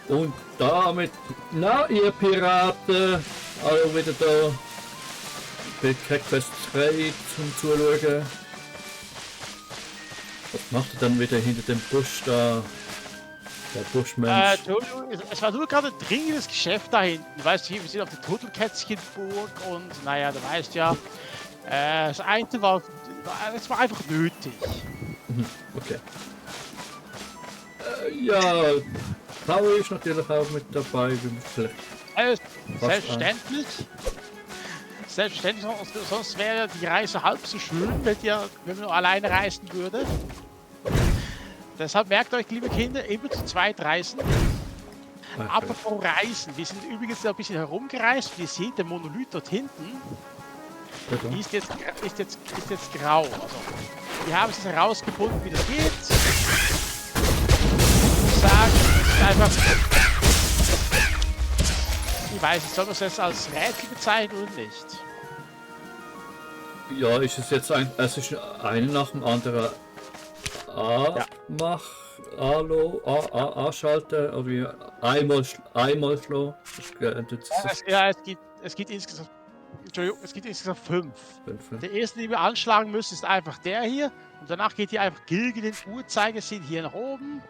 Genau. Und damit, na ihr Piraten, alle wieder da. Bei Quest 3 zum Zuschauen. Was macht er dann wieder hinter dem Busch da? Der Buschmensch. Es war nur gerade ein dringendes Geschäft da hinten. Du weißt, wir sind auf der Turtelkätzchenburg und naja, du weißt ja, das eine es war einfach nötig. Okay. Ja, Paul ist natürlich auch mit dabei. Wie vielleicht Selbstverständlich. Selbstverständlich, sonst wäre die Reise halb so schön, wenn man nur alleine reisen würde. Deshalb merkt euch, liebe Kinder, immer zu zweit reisen. Okay. Apropos Reisen, wir sind übrigens ein bisschen herumgereist. Wie ihr seht, der Monolith dort hinten ist jetzt grau. Also, wir haben es herausgefunden, wie das geht. Ich sage, es ist einfach. Ich weiß nicht, soll man es jetzt als Rätsel bezeichnen oder nicht? Ja, ist es jetzt es ist eine nach dem anderen anschalten oder wie einmal schlagen. Es gibt insgesamt. Entschuldigung, es gibt insgesamt 5. Der erste, den wir anschlagen müssen, ist einfach der hier. Und danach geht hier einfach Gilge den Uhrzeigersinn hier nach oben.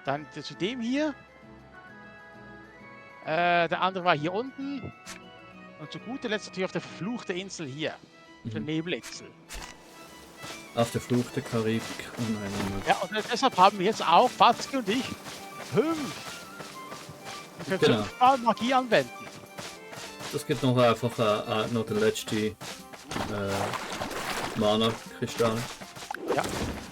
Dann zu dem hier. Der andere war hier unten. Und zu guter Letzt natürlich auf der verfluchte Insel hier. Auf der Nebelinsel. Auf der Flucht der Karibik. Oh nein. Ja, und deshalb haben wir jetzt auch, Fatzke und ich, 5. Wir können 5 Mal Magie anwenden. Das gibt noch einfach noch der letzte Mana-Kristall. Ja.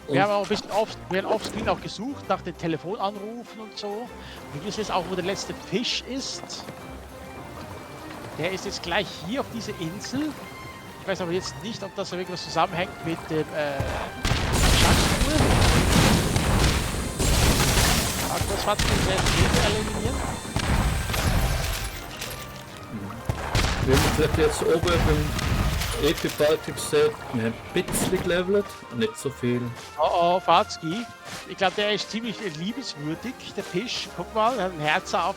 Wir haben auch ein bisschen offscreen auch gesucht nach den Telefonanrufen und so. Wir wissen jetzt auch, wo der letzte Fisch ist. Der ist jetzt gleich hier auf dieser Insel. Ich weiß aber jetzt nicht, ob das irgendwas zusammenhängt mit dem Schatztruhe. Das hat sich selbst eliminieren. Wir haben vielleicht jetzt oben beim Epibaltic gesehen, wir haben ein bisschen gelevelt, nicht so viel. Oh, Fatzki. Ich glaube, der ist ziemlich liebenswürdig, der Fisch. Guck mal, er hat ein Herz auf.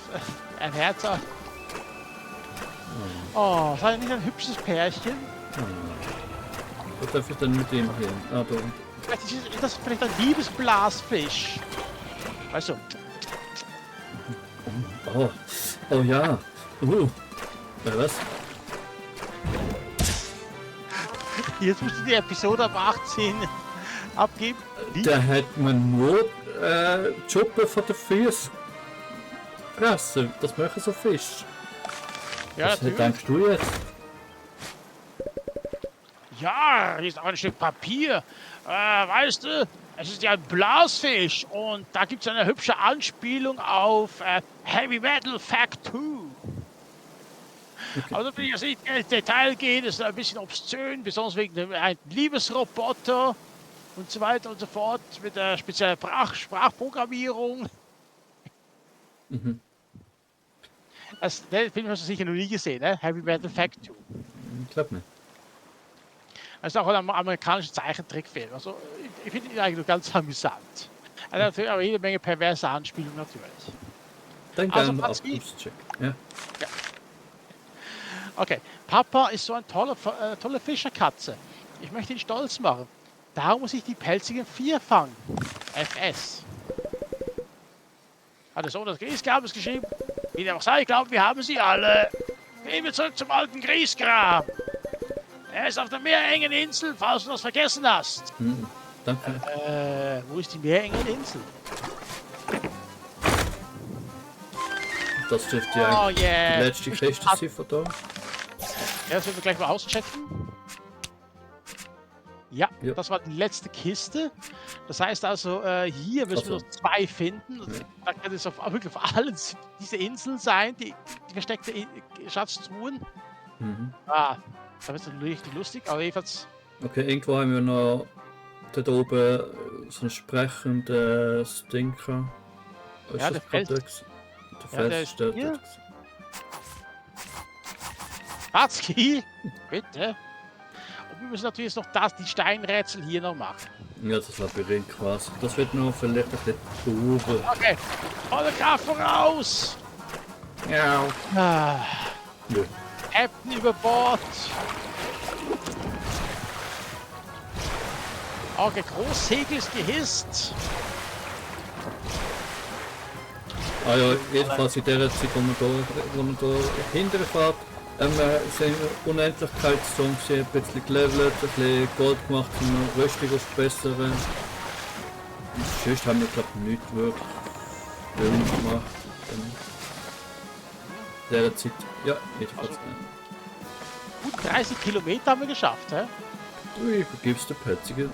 Ein Herz auf. Oh, ist das nicht ein hübsches Pärchen? Was darf ich dann mit dem hier? Ah, da unten. Vielleicht ist das vielleicht ein Liebesblasfisch. Weißt du? Oh ja. Was? Jetzt musst du die Episode ab 18 abgeben. Da hat man nur die Schuppe von den Füßen fressen. Das machen so Fisch. Ja, was denkst du jetzt? Ja, hier ist auch ein Stück Papier. Weißt du, es ist ja ein Blasfisch und da gibt es eine hübsche Anspielung auf Heavy Metal Fact 2. Okay. Also wenn ich jetzt nicht ins Detail gehe, ist ein bisschen obszön, besonders wegen einem Liebesroboter und so weiter und so fort mit der speziellen Sprachprogrammierung. Den Film hast du sicher noch nie gesehen, ne? Heavy Metal Fact 2. Ich glaube nicht. Das ist auch ein amerikanischer Zeichentrickfilm. Also, ich finde ihn eigentlich ganz amüsant. Also natürlich auch jede Menge perverse Anspielungen natürlich. Dann gerne auf Check. Ja. Okay, Papa ist so eine tolle Fischerkatze. Ich möchte ihn stolz machen. Darum muss ich die pelzigen 4 fangen. FS. Hat der Sohn des Griesgrabens geschrieben? Wie dem auch sei, ich glaube, wir haben sie alle. Gehen wir zurück zum alten Griesgraben. Er ist auf der meerengen Insel, falls du das vergessen hast. Danke. Wo ist die meerenge Insel? Das dürfte ja die letzte Kiste sein von da. Ja, das werden wir gleich mal auschecken. Ja, das war die letzte Kiste. Das heißt also, hier müssen wir noch 2 finden. Da kann es wirklich auf allen diese Inseln sein, die versteckte Schatztruhen. Da wird es natürlich richtig lustig, aber jedenfalls. Okay, irgendwo haben wir noch dort oben so ein sprechendes Ding. Ja, der Fels. Der steht dort. Fatzki, bitte. Und wir müssen natürlich noch die Steinrätsel hier noch machen. Ja, das Labyrinth quasi. Das wird noch vielleicht ein bisschen dauern. Okay, volle Kraft voraus! Ja. Ah, Nö. Captain über Bord! Okay, Großsegel ist gehisst. Ah ja, jedenfalls in der Zeit, wo man da hinterher fährt, sind Unendlichkeitssongs ein bisschen gelevelt, ein bisschen Gold gemacht, um Rüstung aufzubessern. Sonst haben wir, glaube ich, nichts wirklich schön gemacht. In der Zeit, ja, jedenfalls nicht. Gut 30 Kilometer haben wir geschafft, hä? Du übergibst die Petzigen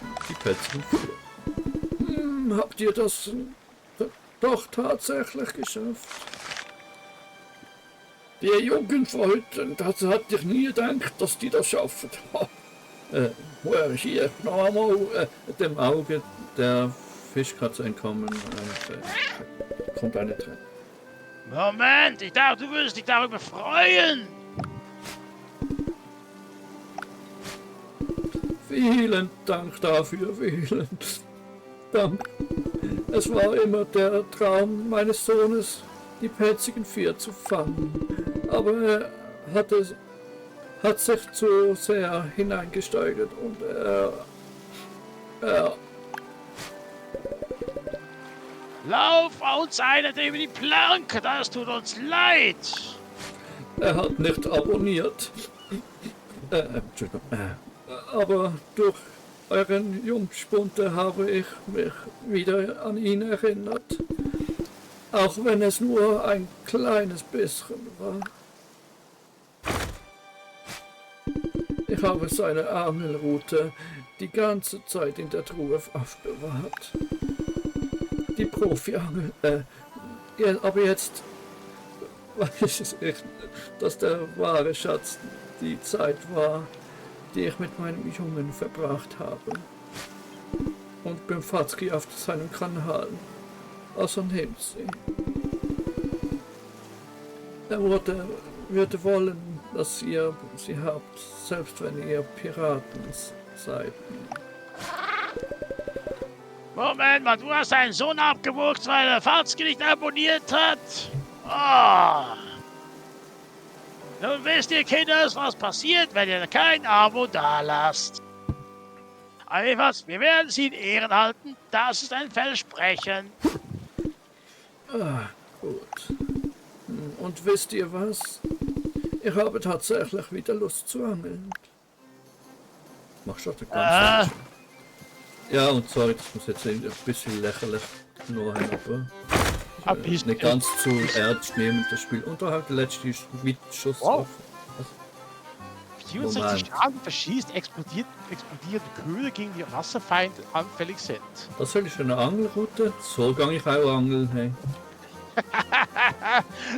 für. Habt ihr das doch tatsächlich geschafft? Die Jungen von heute, das hatte ich nie gedacht, dass die das schaffen. Wo er hier noch einmal dem Auge der Fischkatze entkommen und kommt eine drin. Moment, ich dachte, du würdest dich darüber freuen. Vielen Dank dafür, vielen Dank. Es war immer der Traum meines Sohnes, die petzigen Vier zu fangen. Aber er hat sich zu sehr hineingesteigert und er Lauf uns einer über die Planke, das tut uns leid. hat nicht abonniert. Entschuldigung. Aber durch euren Jungspunte habe ich mich wieder an ihn erinnert. Auch wenn es nur ein kleines bisschen war. Ich habe seine Angelrute die ganze Zeit in der Truhe aufbewahrt. Die Profiangel. Ja, aber jetzt weiß ich, dass der wahre Schatz die Zeit war, die ich mit meinem Jungen verbracht habe. Und beim Fatzki auf seinem Kanal. Also nehmt sie. Er würde wollen, dass ihr sie habt, selbst wenn ihr Piraten seid. Moment mal, du hast deinen Sohn abgewurzt, weil er Farzki nicht abonniert hat? Oh. Nun wisst ihr, Kinders, was passiert, wenn ihr kein Abo dalasst. Aber was, wir werden sie in Ehren halten. Das ist ein Versprechen. Ah, gut. Und wisst ihr was? Ich habe tatsächlich wieder Lust zu angeln. Mach schon den ganzen Ja, und sorry, das muss jetzt ein bisschen lächerlich nur haben, aber nicht ganz zu ernst nehmen, das Spiel. Und da hat der letzte Schuss Wow. auf. 64 Schaden verschießt, explodierte Köder gegen die Wasserfeinde anfällig sind. Das soll ich eine Angelroute? So gehe ich auch angeln, hey.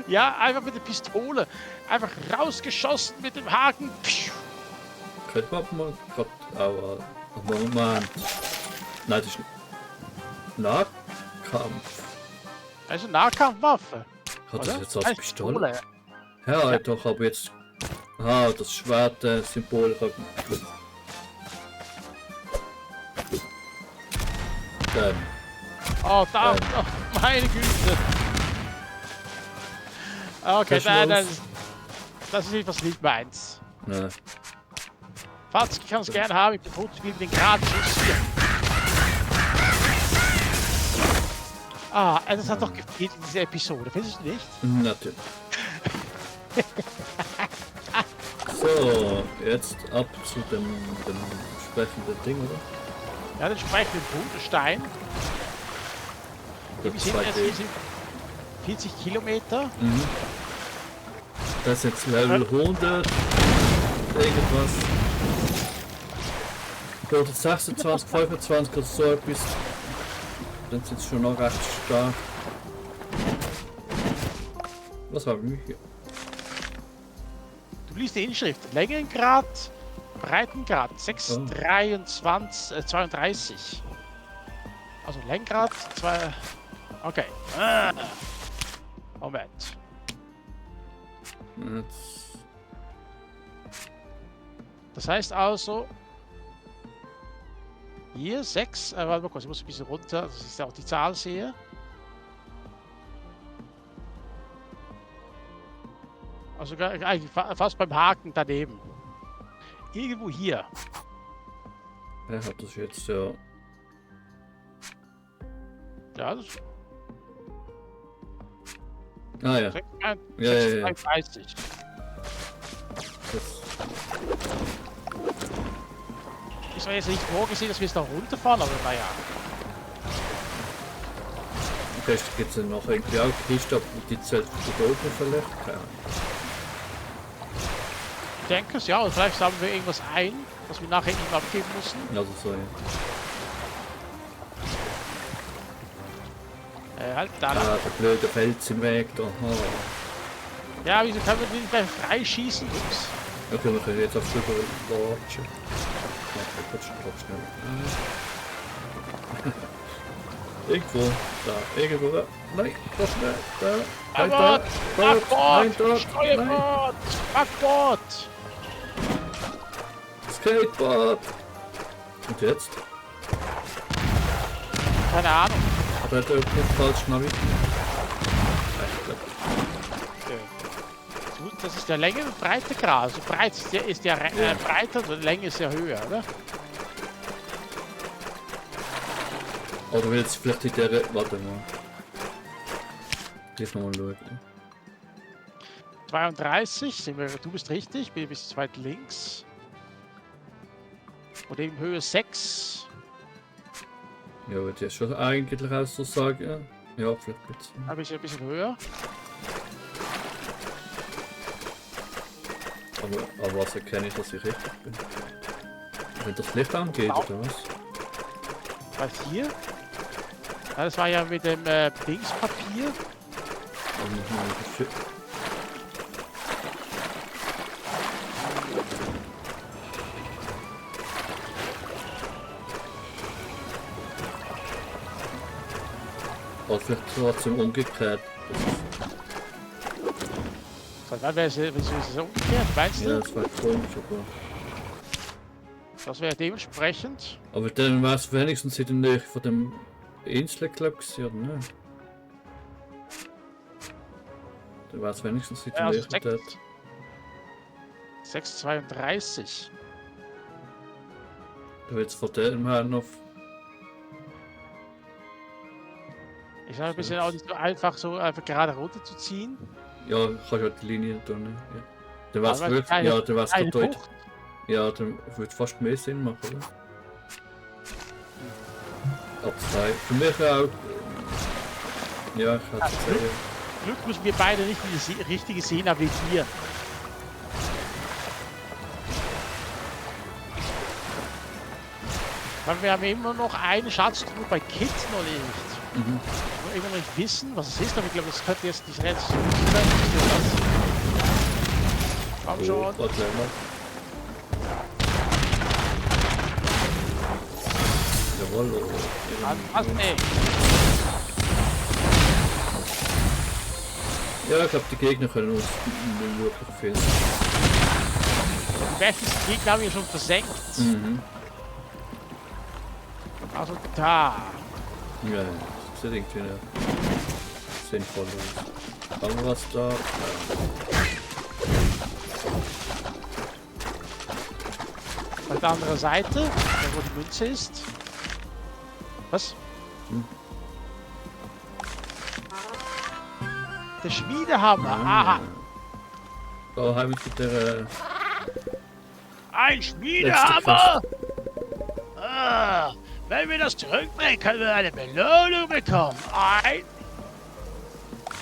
Ja, einfach mit der Pistole. Einfach rausgeschossen mit dem Haken. Könnte man mal gerade auch... Moment. Nein, das ist Nahkampf. Also Nahkampfwaffe. Hat das oder? jetzt als Pistole? Ja, doch, aber jetzt... Ah, das Schwert-Symbol. Oh, da, oh, meine Güte. Okay, das ist etwas nicht meins. Ne. Falls ich kann es gerne haben, ich bin tot wie den Gradschuss hier. Ah, das hat doch gefehlt in dieser Episode, findest du nicht? Natürlich. So, jetzt ab zu dem sprechenden Ding, oder? Ja, den sprechenden Todesstein. Wir sind jetzt 40 Kilometer. Mhm. Das ist jetzt Level 100. Irgendwas. Oder 26, 25 oder so etwas. Dann sind es schon noch recht stark. Was haben wir hier? Du liest die Inschrift. Längengrad, Breitengrad 6,32. Also Längengrad 2. Okay. Moment. Jetzt. Das heißt also Hier 6. Warte mal kurz, ich muss ein bisschen runter, dass ich auch die Zahl sehe. Also eigentlich fast beim Haken daneben. Irgendwo hier. Er hat das jetzt ja. Ja, das Ah ja. 36. Das, Ist mir jetzt nicht vorgesehen, dass wir es da runterfahren, aber naja. vielleicht gibt es dann noch irgendwie auch Kiste, die zählt für die oben vielleicht. Keine Ahnung. Ich denke es, ja. Und vielleicht sammeln wir irgendwas ein, was wir nachher ihm abgeben müssen. Also so, ja. Halt da. Ah, der blöde Fels im Weg da. Oh. Ja, wieso können wir den gleich freischießen? Ups. Okay, wir können jetzt auf drüber latschen. Okay, kurz schnell. Irgendwo, da, irgendwo, da. Nein, da schnell, da. Nein, da, dort, nein, dort, nein. Steuerbord! Backbord! Skateboard! Und jetzt? Keine Ahnung. Hat er den falsch navigiert? Das ist der Länge und Breite Grad. Also breit ist der breiter und Länge ist ja höher, oder? Oder will jetzt vielleicht in der... Warte mal. Jetzt nochmal schauen. 32, sehen wir, du bist richtig, bin ein bisschen weit links. Und eben Höhe 6. Ja, würde ich schon eigentlich auch so sagen. Ja, vielleicht ein bisschen. Ein bisschen höher. Aber was erkenne ich, dass ich richtig bin? Wenn das Licht angeht, oder was? Was hier? Ja, das war ja mit dem Dingspapier. Oder vielleicht trotzdem umgekehrt. Dann wäre es umgekehrt, meinst du? Ja, das war komisch, aber... Das wäre dementsprechend. Aber dann war es wenigstens in der Nähe von dem Insel, glaube ich, oder ne? Dann war es wenigstens in der Ja, Nähe also dort. 6,32. Da wird es von dem her noch... Ich sage ein bisschen auch nicht so einfach gerade runter zu ziehen. Ja, kannst ja die Linie tun, ne? Ja. Dann war es Aber wirklich... keine- Ja, dann war es keine gerade... Bucht. Ja, dann würde es fast mehr Sinn machen, oder? Ab 2. Für mich auch... Ja, ich hatte es ja. Glück müssen wir beide nicht in die richtige See navigieren. Weil wir haben immer noch eine Schatztruhe bei Kit noch nicht. Mhm. Wir immer noch nicht wissen, was es ist, aber ich glaube, das könnte jetzt nicht relativ sein. Komm schon. Oh, warte mal. Jawohl, Was? Nee. Ja, ich glaube, die Gegner können uns nicht wirklich finden. Die mächtigsten Gegner haben wir schon versenkt. Mhm. Also da. Ja, das sieht irgendwie nicht sinnvoll aus. Haben wir was da? Auf der anderen Seite, da wo die Münze ist. Was? Hm. Der Schmiedehammer. Aha. Da haben wir wieder Ein Schmiedehammer! Ah, wenn wir das zurückbringen, können wir eine Belohnung bekommen. Ein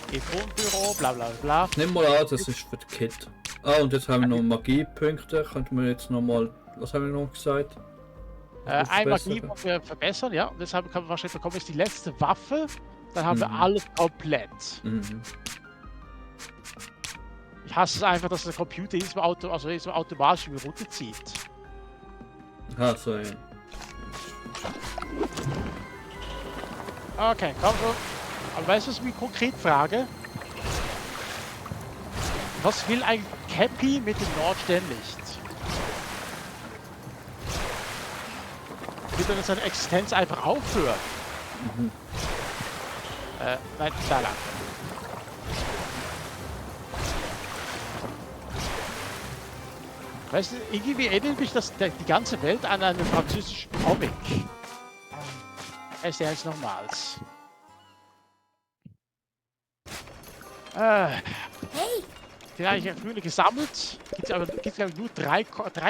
Telefonbüro, bla bla bla. Nimm mal an, das ist für die Kit. Ah, und jetzt haben wir noch Magiepunkte. Könnten wir jetzt noch mal. Was haben wir noch gesagt? Ein Magie wir verbessern, ja. Und deshalb können wir wahrscheinlich bekommen, ist die letzte Waffe. Dann haben wir alles komplett. Mhm. Ich hasse es einfach, dass der Computer jedes Mal automatisch wieder runterzieht. Ah, so, ja. Okay, komm schon. Aber weißt du, was ich mich konkret frage? Was will eigentlich Cappy mit dem Nordsternlicht? wird dann seine Existenz einfach aufhören. Nein, da lang. Weißt du, irgendwie erinnert mich die ganze Welt an einen französischen Comic. Es ist ja jetzt nochmals. Hey, Den habe ich ja früher gesammelt. Gibt aber glaube ich nur drei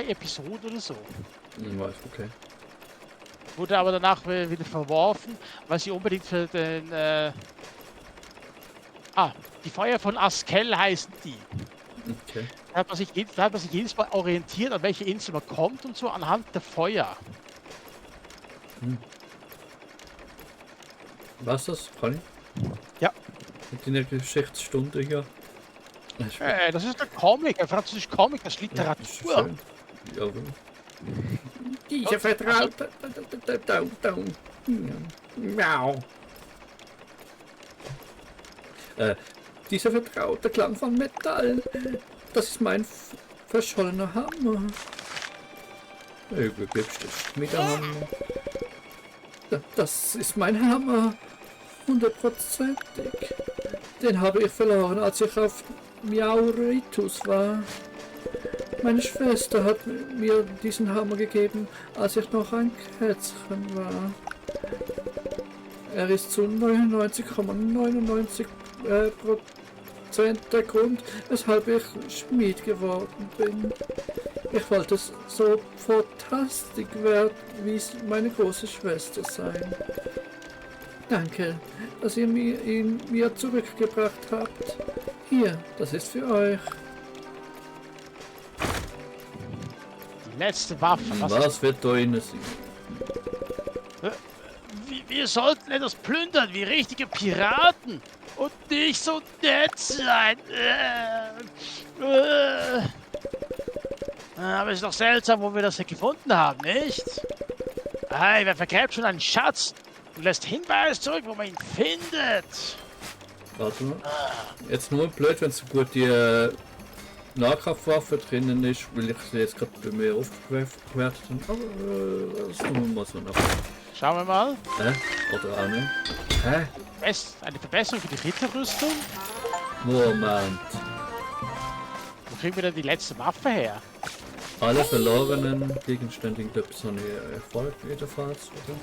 Episoden oder so. Weiß, okay. Wurde aber danach wieder verworfen, weil sie unbedingt für den die Feuer von Askel heißen die. Okay. Da hat man sich jedes Mal orientiert, an welche Insel man kommt und so anhand der Feuer. Was das, Conny? Ja. Mit in der Geschichtsstunde hier. Das ist ein Comic, ein französischer Comic, das ist Ja, Literatur. ist schön. Ja, diese vertraute Miau. Dieser vertraute Klang von Metall. Das ist mein verschollener Hammer. Übergibst du Schmiedehammer. Das ist mein Hammer. 100%. Den habe ich verloren, als ich auf Miauritus war. Meine Schwester hat mir diesen Hammer gegeben, als ich noch ein Kätzchen war. Er ist zu 99,99% der Grund, weshalb ich Schmied geworden bin. Ich wollte so fantastisch werden, wie meine große Schwester sein. Danke, dass ihr ihn mir zurückgebracht habt. Hier, das ist für euch. Die letzte Waffe. Was wird da innen sein? Wir sollten etwas plündern, wie richtige Piraten. Und nicht so nett sein. Aber es ist doch seltsam, wo wir das hier gefunden haben, nicht? Hey, wer vergräbt schon einen Schatz und lässt Hinweise zurück, wo man ihn findet? Warte mal. Jetzt nur blöd, wenn so gut die Nahkampfwaffe drinnen ist, weil ich sie jetzt gerade bei mir aufgewertet habe. Aber das tun wir mal so nach. Schauen wir mal. Oder auch nicht. Hä? Eine Verbesserung für die Ritterrüstung. Moment. Wo kriegen wir denn die letzte Waffe her? Alle verlorenen Gegenstände in der Sonne Erfolg jedenfalls, oder?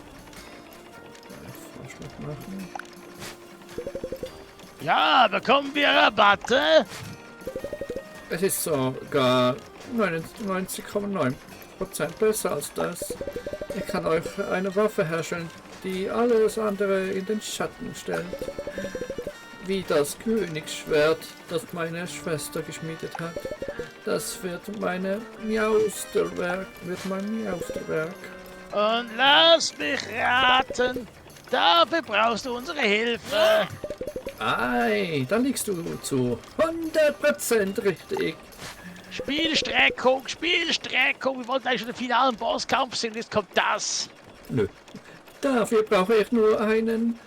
Vorschlag machen. Ja, bekommen wir Rabatte? Es ist sogar 99,9% besser als das. Ich kann euch eine Waffe herstellen, die alles andere in den Schatten stellt. Wie das Königsschwert, das meine Schwester geschmiedet hat. Das wird mein Miausterwerk. Und lass mich raten, dafür brauchst du unsere Hilfe. Ei, da liegst du zu 100% richtig. Spielstreckung, wir wollten eigentlich schon den finalen Bosskampf sehen, jetzt kommt das. Nö. Dafür brauche ich nur einen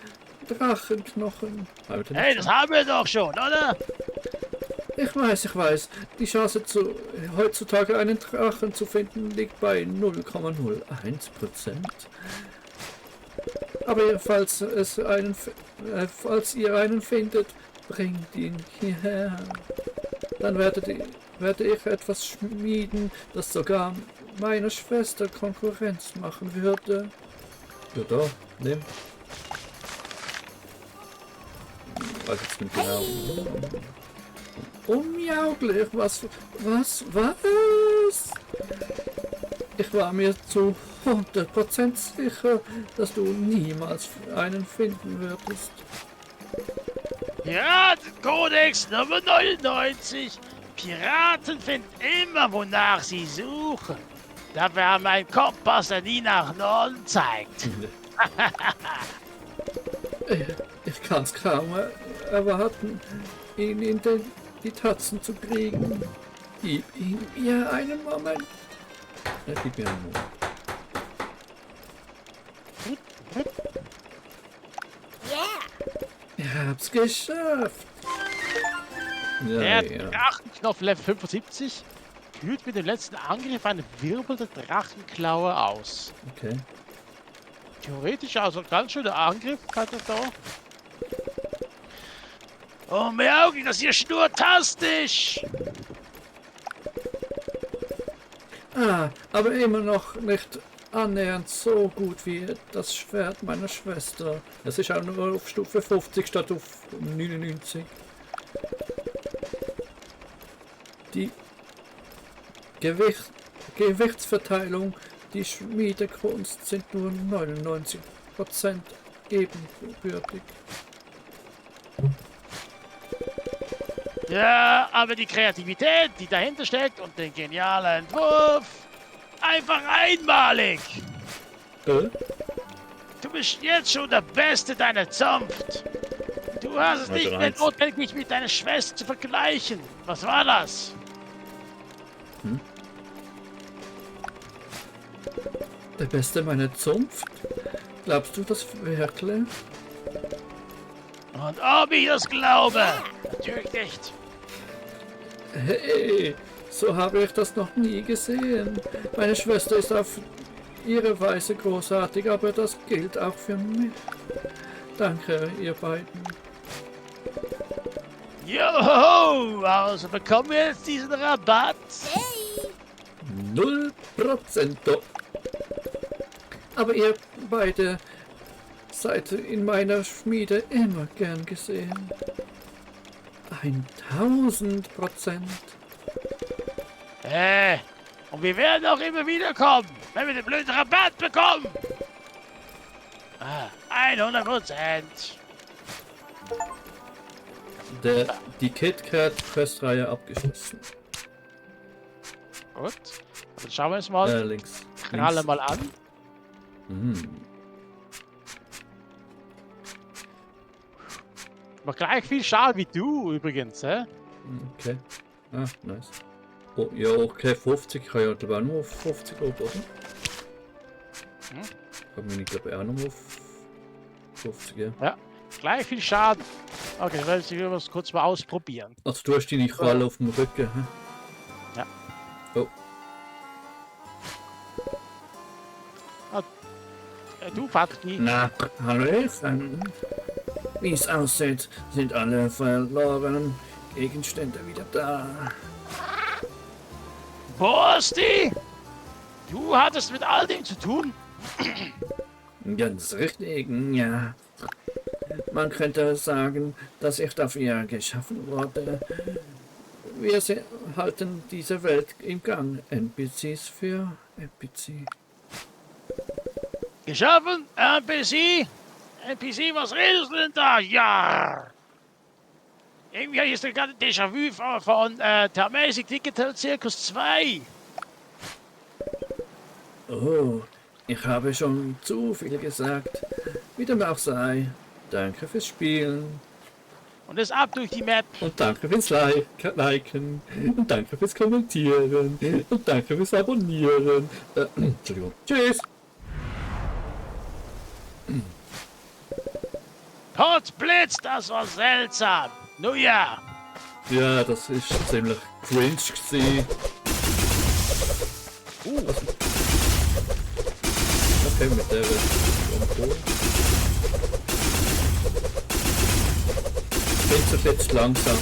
Drachenknochen. Hey, das haben wir doch schon, oder? Ich weiß. Die Chance, heutzutage einen Drachen zu finden, liegt bei 0,01%. Aber falls ihr einen findet, bringt ihn hierher. Dann werde ich etwas schmieden, das sogar meiner Schwester Konkurrenz machen würde. Ja, da, nimm. Was jetzt mit genau? Unmöglich, was? Ich war mir zu 100% sicher, dass du niemals einen finden würdest. Piratenkodex Nummer 99. Piraten finden immer, wonach sie suchen. Dafür haben wir einen Kompass, der nie nach Norden zeigt. Ich kann's kaum erwarten, ihn in die Tatzen zu kriegen. Gib ihm mir einen Moment. Ja, gib mir einen Moment. yeah. Ich hab's geschafft. Der Ja. Drachenknopf Level 75 führt mit dem letzten Angriff eine wirbelnde Drachenklaue aus. Okay. Theoretisch also ganz schöner Angriff hat er da. Oh, mir Augen, das hier schnurtastisch! Ah, aber immer noch nicht annähernd so gut wie das Schwert meiner Schwester. Es ist auch nur auf Stufe 50 statt auf 99. Die Gewichtsverteilung, die Schmiedekunst sind nur 99% ebenbürtig. Ja, aber die Kreativität, die dahinter steckt und den genialen Entwurf, einfach einmalig. Du bist jetzt schon der Beste deiner Zunft. Du hast es nicht mehr notwendig, mich mit deiner Schwester zu vergleichen. Was war das? Der Beste meiner Zunft? Glaubst du das wirklich? Und ob ich das glaube? Natürlich nicht. Hey, so habe ich das noch nie gesehen. Meine Schwester ist auf ihre Weise großartig, aber das gilt auch für mich. Danke, ihr beiden. Joho, also bekommen wir jetzt diesen Rabatt? 0%. Aber ihr beide seid in meiner Schmiede immer gern gesehen. 1000%. Und wir werden auch immer wieder kommen, wenn wir den blöden Rabatt bekommen. 100%. Die KitKat-Questreihe abgeschlossen. Gut, dann schauen wir uns mal Links. alle mal an. Macht gleich viel Schaden wie du übrigens, hä? Okay. Ah, nice. Oh, ja, okay, 50. Ich kann ja glaube auch nur auf 50 oben, oder? Haben wir nicht, glaube ich, auch noch auf 50, ja. Ja, gleich viel Schaden. Okay, dann werde ich das kurz mal ausprobieren. Also du hast deine Qualle auf dem Rücken, hä? Ja. Oh. Du, Fatki. Na, Hallöchen. Wie es aussieht, sind alle verlorenen Gegenstände wieder da. Borsti! Du hattest mit all dem zu tun? Ganz richtig, ja. Man könnte sagen, dass ich dafür geschaffen wurde. Wir halten diese Welt im Gang. NPCs für NPC. Geschaffen? NPC? NPC, was redest du denn da? Ja! Irgendwie ist da gerade Déjà-vu von der Amazing Digital Circus 2. Oh, ich habe schon zu viel gesagt. Wie dem auch sei. Danke fürs Spielen. Und es ab durch die Map. Und danke fürs Liken. Und danke fürs Kommentieren. Und danke fürs Abonnieren. Entschuldigung. Tschüss. Potzblitz, das war seltsam. Nun ja. Ja, das ist ziemlich cringe gewesen. Okay, mit der wird es jetzt langsam.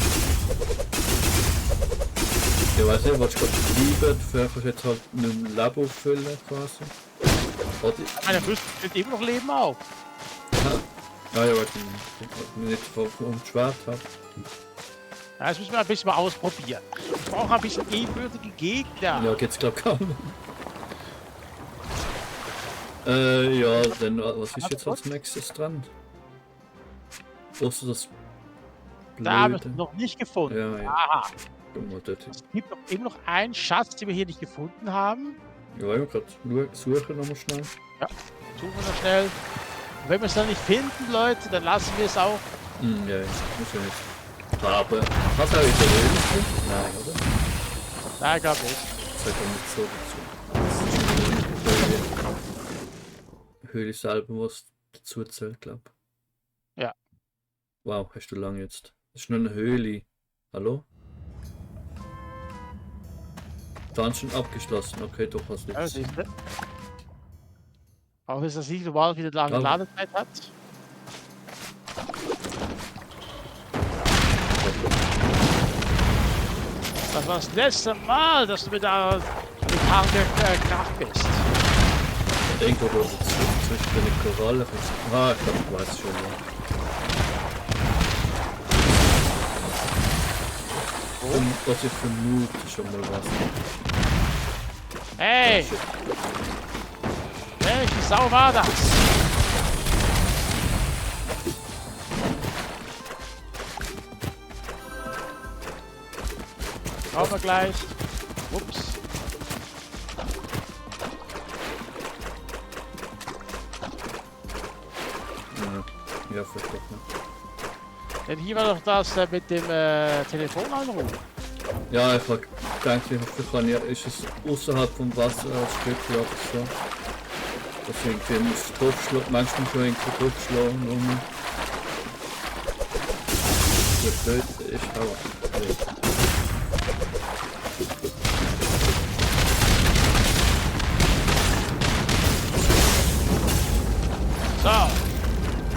Ich weiß nicht, was ich gerade bleiben, dafür kannst du jetzt halt mit dem Labo füllen quasi. Oder? Meine Brüste sind immer noch Leben auf. Ja, weil ich nicht vom Schwert habe. Ja, das müssen wir ein bisschen mal ausprobieren. Ich brauche ein bisschen ebenbürtige Gegner. Ja, geht's glaub kaum. Ja, dann was ist jetzt als nächstes dran? Außer das Da haben wir Blöde. es noch nicht gefunden. Ja, ja. Aha. Guck mal, dort. Es gibt noch eben noch einen Schatz, den wir hier nicht gefunden haben. Ja, ich gerade suchen nochmal schnell. Suchen wir noch schnell. Und wenn wir es dann nicht finden, Leute, dann lassen wir es auch. Ja, muss ja nicht. Aber, was habe ich da drin? Nein, oder? Nein, glaube nicht. Das hat ja nicht so dazu. Höhle selber, was dazu zählt, glaube ich. Ja. Wow, hast du lang jetzt. Das ist nur eine Höhle. Hallo? Dann schon abgeschlossen. Okay, doch hast Ja, nichts. siehst du. Auch ist das nicht normal, wie lange Aber- Ladezeit hat. Das war das letzte Mal, dass du mit der Tanke geknackt bist. Irgendwo da zwischen den Korallen. Ah, ich glaube, ich weiß schon. Ja. Und was ich vermute schon mal was. Hey! Welche Sau war das? Schauen wir gleich. Ups. Ja, vielleicht doch nicht. Denn hier war doch das mit dem Telefonanruf. Ja, ich habe gedacht, ich kann ja, ist es außerhalb vom Wasser als Stückchen oder so. Dass irgendwie muss draufschlagen, manchmal schon irgendwo draufschlagen und der blöd ist, aber blöd. So.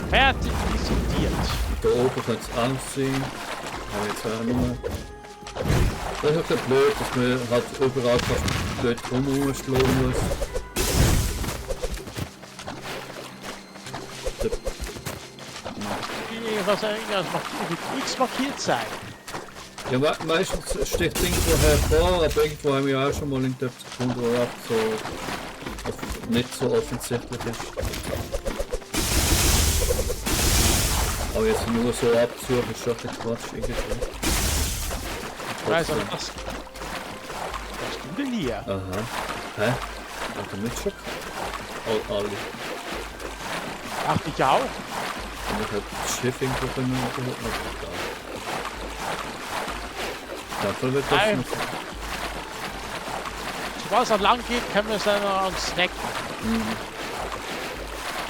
Fertig diskutiert. Da oben kann es aussehen. Aber jetzt auch nur. Das ist halt blöd, dass man halt überall fast blöd rumschlagen muss. Was das mit X markiert sein. Ja, meistens sticht irgendwo hervor, aber irgendwo haben wir auch schon mal in der Sekunde, wo er so nicht so offensichtlich ist. Aber jetzt nur so abzusuchen ist schon ein bisschen Quatsch irgendwie. Ich weiß aber was. Was hast du denn hier? Aha. Hä? Hat er nicht schon? Alle. Ach, ich auch. Und ich hab das Schiff irgendwo können überhaupt noch da. Dafür wird das Nein. noch. Sobald es dann lang geht, können wir es dann uns snacken.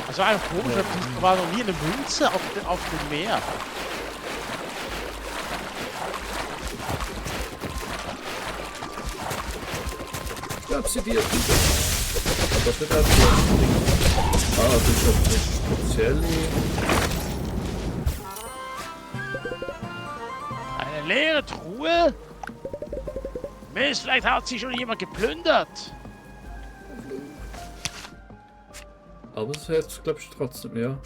Also einfach komisch, da war noch nie eine Münze auf dem Meer. Ich glaube, sie dir. Das wird halt so ein Ding. Ah, das ist auch eine spezielle. Eine leere Truhe? Mist, vielleicht hat sie schon jemand geplündert. Aber es hat, glaube ich, trotzdem, ja.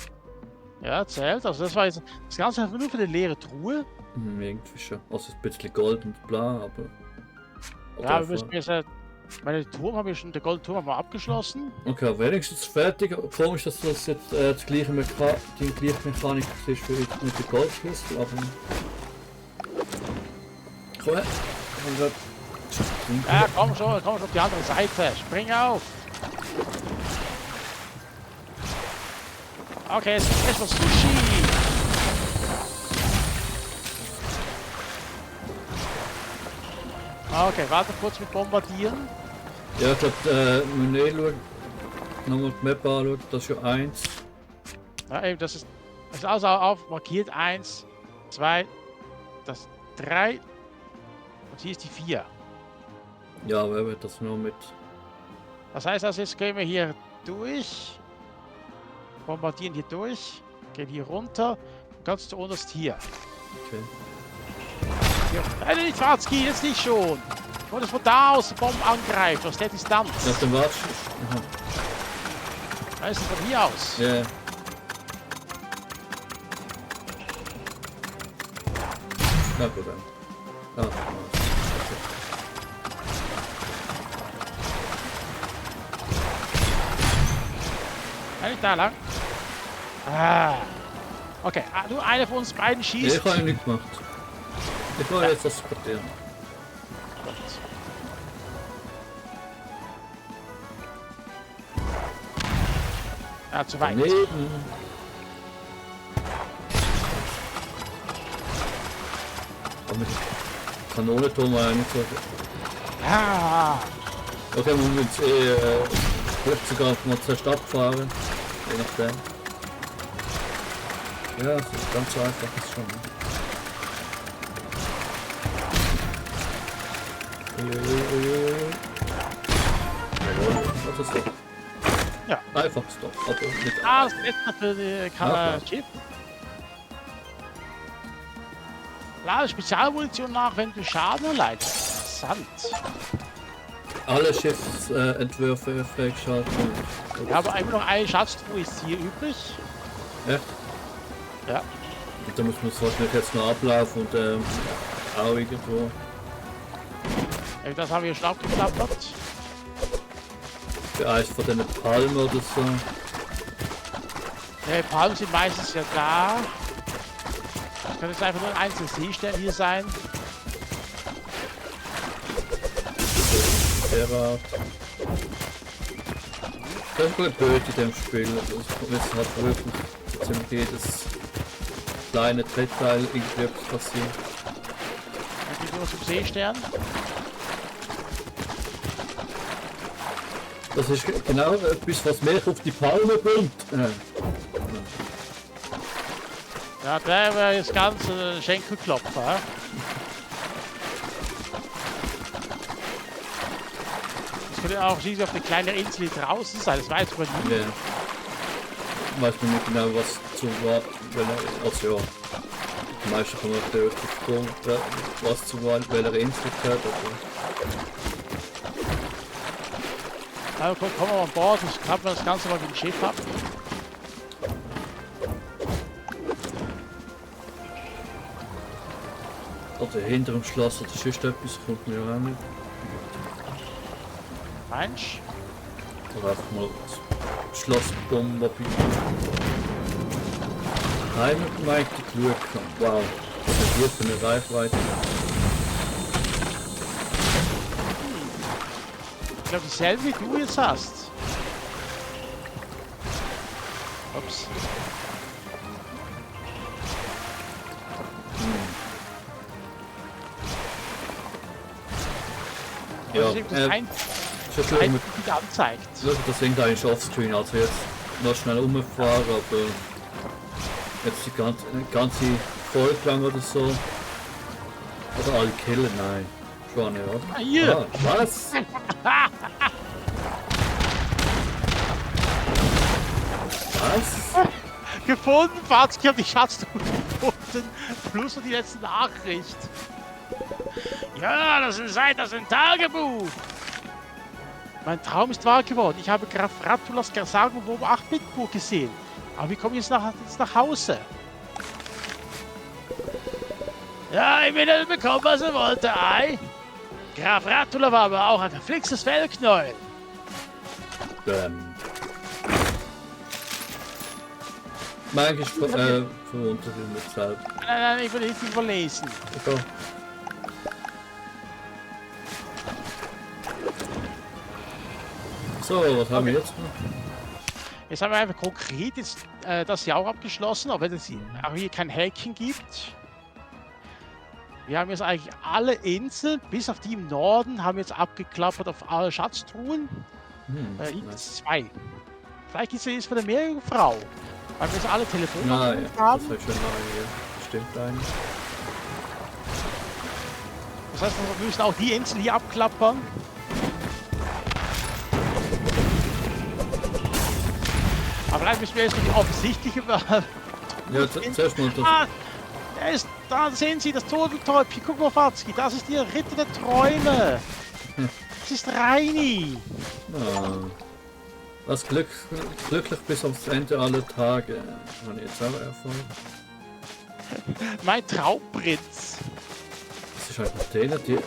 Ja, zählt. Also das war jetzt das Ganze einfach nur für eine leere Truhe. Irgendwie schon. Also ein bisschen Gold und bla, aber. Ja, wir müssen jetzt meine Turm habe ich schon, der Goldturm haben wir abgeschlossen. Okay, wenigstens fertig. Komisch, dass das jetzt die gleiche Mechanik ist für mit der Goldschlüssel, aber. Komm her. Ja, komm schon auf die andere Seite. Spring auf. Okay, jetzt gibt's erstmal Sushi. Okay, warte kurz mit Bombardieren. Ja, ich glaube, Menü schauen. Nochmal die Map anschauen, das ist ja 1. Ja, eben, das ist also auf markiert 1, 2, das 3 und hier ist die 4. Ja, aber wird das nur mit. Das heißt also, jetzt gehen wir hier durch, bombardieren hier durch, gehen hier runter, ganz zu unterst hier. Okay. Hier. Nein, nicht Schwarzki, jetzt nicht schon. Und es von da aus die Bomben angreift, aus der Distanz. Nach dem Watsch. Aha. Da ist es von hier aus. Ja. Na gut dann. Ah, Nein, nicht da lang. Ah. Okay, nur einer von uns beiden ja, schießt. ich habe ja nichts gemacht. Ich wollte jetzt das portieren. Ja, zu weit. Daneben. Aber mit Kanonenturm war ja nicht so. Ah. Okay, man muss jetzt vielleicht sogar mal zur Stadt fahren. Je nachdem. Ja, das ist ganz so einfach ist schon. Uiuiui. Jawohl, das ist so. Ja. Einfach Stop, aber nicht. Ah, das letzte für die Ja, Chip. Lade Spezialmunition nach, wenn du Schaden erleidest. Interessant. Alle Schiffsentwürfe freigeschalten. Wir haben einfach noch eine Schatztruhe ist hier übrig. Echt? Ja. Und da muss man es wahrscheinlich jetzt noch ablaufen und auch irgendwo. Das haben wir schon abgeklappert. Vielleicht von den Palmen oder so. Die Palmen sind meistens ja da. Das kann jetzt einfach nur ein einzelner Seestern hier sein. Der Art. Das ist gut blöd in dem Spiel. Es hat wirklich ziemlich jedes kleine Detail irgendwie etwas passiert. Dann geht nur zum Seestern. Das ist genau etwas, was mich auf die Palme bringt. Ja, der wäre jetzt ganz Schenkelklopfer. Hä? Das könnte auch schließlich auf eine kleine Insel hier draußen sein, das weiß man nie. Ja. Weiß man nicht genau, was zu warten, also ja. Die meisten kann man theoretisch gucken, was zu welcher Insel gehört. Also kommen wir an Bord, ich klappe das Ganze mal mit dem Schiff ab. Oder hinter dem Schloss oder sonst etwas kommt mir auch nicht. Mensch. Oder einfach mal das Schlossbomben. Heimgemeinte Glück. Wow. Was ist hier für eine Reichweite? Ich glaube dieselbe wie du jetzt hast. Ups. Ja, Das ist eben das schon schön mit die anzeigt. das Ding eigentlich offscreen, also jetzt noch schnell umfahren, aber jetzt die ganze Folge lang oder so. Oder alle killen, nein. Schon nicht, oder? Ah, hier! Ah, was? Was? Gefunden, Fatzki, hab die Schatztruhe gefunden. Plus noch die letzte Nachricht. Ja, das ist ein Tagebuch. Mein Traum ist wahr geworden. Ich habe Graf Ratulas Sagenbuch 8-Bit-Buch gesehen. Aber wie komme ich jetzt nach Hause? Ja, ich bin nicht bekommen, was er wollte, ei. Graf Ratula war aber auch ein verflixtes Fellknäuel. Manchmal verwundert ihn mit selbst. Nein, ich will nicht überlesen. Okay. So, was haben wir jetzt noch? Jetzt haben wir einfach konkret jetzt, das hier auch abgeschlossen, auch wenn es auch hier kein Hacking gibt. Wir haben jetzt eigentlich alle Inseln, bis auf die im Norden, haben wir jetzt abgeklappert auf alle Schatztruhen. Hier gibt es 2. Vielleicht ist es jetzt von der Meerjungfrau. Weil wir jetzt alle Telefone Ja, haben. das habe ich schon lange hier. Bestimmt eigentlich. Das heißt, wir müssen auch die Insel hier abklappern. Aber vielleicht müssen wir jetzt noch die offensichtliche. Ja, zuerst mal das. Ah, da sehen Sie das Turteltäubchen. Guck mal, Fatzki, das ist Ihr Ritter der Träume. Das ist Reini. Ah, das glücklich bis aufs Ende aller Tage. Habe ich jetzt auch erfahren. Mein Traumprinz. Das ist einfach der, die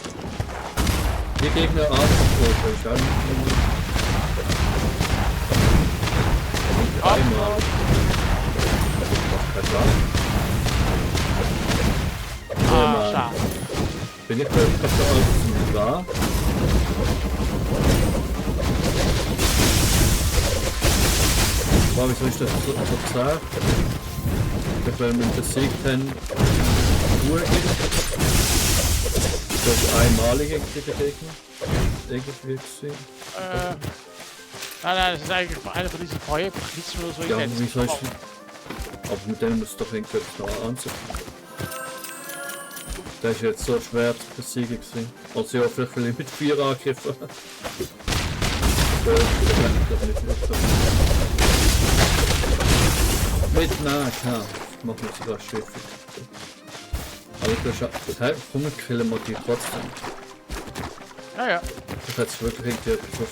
Gegner angefangen. Ich auch nicht einmal. Das war Ah, schade. bin ich wirklich so als war. Wow, wieso ist das so zart? Ich will mit besiegt haben. Das ist einmalig eigentlich der Gegner. Irgendwie gesehen. Nein, das ist eigentlich einer von diesen Feuerblitzen oder so. Ja, wie soll ich. Aber mit dem muss doch irgendwas noch anziehen. Der ist jetzt so schwer zu besiegen gewesen. Also ja, vielleicht will ich mit 4 angegriffen. Das nicht Nahkampf. Machen wir sogar schwierig. Aber das ist hey, komm, killen wir die trotzdem. Ja. Das hat es wirklich irgendwie etwas auf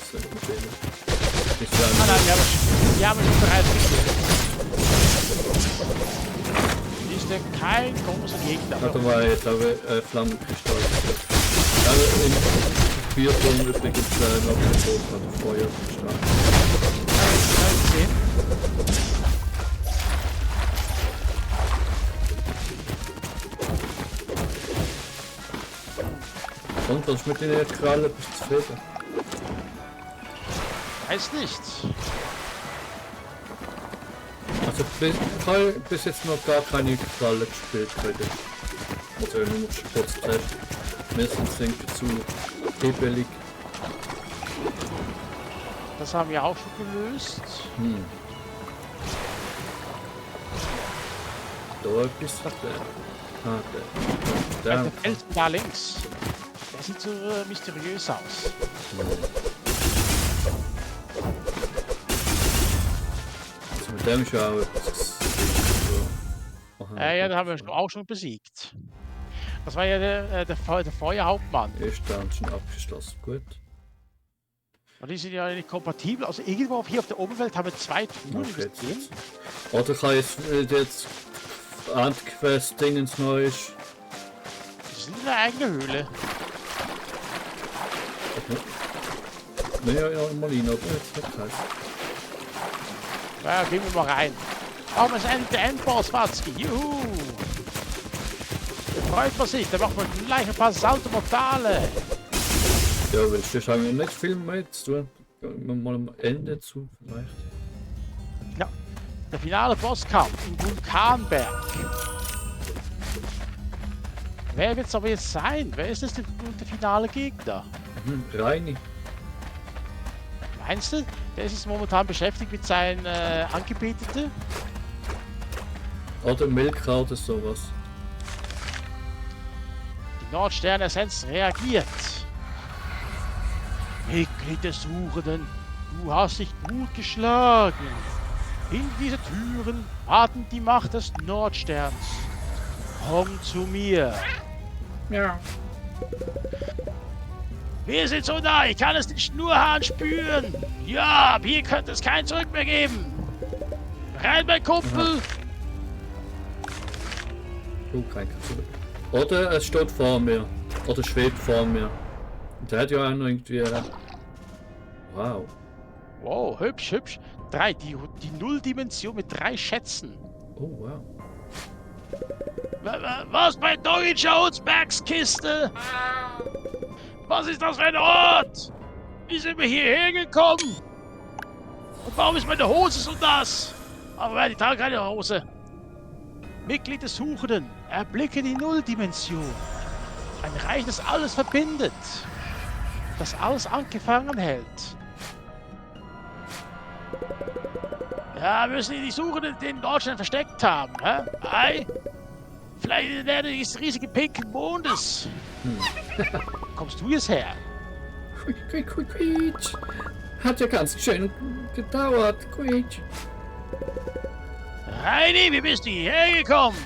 Nein, wir haben schon bereits gekillt. Ist der kein großer Gegner. Da war jetzt aber Flammenkristall. Aber im Vierturm übrigens noch ein Tod an Feuer gestartet. Und was mit den Kralle bis zu Feder? Weiß nicht. Also bis jetzt noch gar keine Kralle gespielt heute. Also nur kurz testen. Meistens sind zu hebelig. Das haben wir auch schon gelöst. Da etwas der. Der Fels da links. Der sieht so mysteriös aus. Also mit dem ist ja auch etwas. Ja, da haben wir auch schon besiegt. Das war ja der Feuerhauptmann. Ist dann schon abgeschlossen. Gut. Und die sind ja nicht kompatibel. Also irgendwo hier auf der Oberwelt haben wir 2 Touren. Oder kann jetzt Antquest-Ding ins Neue ist. Das ist eine eigene Höhle. Ja, mal rein, oder? Jetzt hat heißt. Ja, gehen wir mal rein. Oh, wir sind der Endboss, Watzki. Juhu! Da freut man sich. Da macht man gleich ein paar Salto Mortale. Ja, willst du sagen, nicht viel mehr zu tun? Gehen wir mal am Ende zu, vielleicht. Ja, der finale Bosskampf im Vulkanberg. Wer wird es aber jetzt sein? Wer ist das der finale Gegner? Reini. Meinst du? Der ist jetzt momentan beschäftigt mit seinen Angebeteten. Oder Milka oder sowas. Die Nordstern-Essenz reagiert. Mitglied des Suchenden, du hast dich gut geschlagen. In diese Türen warten die Macht des Nordsterns. Komm zu mir. Ja. Wir sind so nah, ich kann es den Schnurhahn spüren. Ja, ab hier könnte es kein Zurück mehr geben. Rein, mein Kumpel. Oh, kein Zurück. Oder es steht vor mir. Oder schwebt vor mir. Und der hat ja auch noch irgendwie... Wow. Wow, hübsch, hübsch. Die Nulldimension mit 3 Schätzen. Oh, wow. Was bei Doggy Jones Bergskiste? Was ist das für ein Ort? Wie sind wir hierher gekommen? Und warum ist meine Hose so nass? Aber die tragen keine Hose. Mitglied des Suchenden, erblicke die Nulldimension. Ein Reich, das alles verbindet. Das alles angefangen hält. Ja, müssen die Suchenden den Deutschland versteckt haben, hä? Ei? Vielleicht in der Nähe des riesigen pinken Mondes. Kommst du jetzt her? Quietsch. Hat ja ganz schön gedauert, Quietsch. Reini, wie bist du hierher gekommen?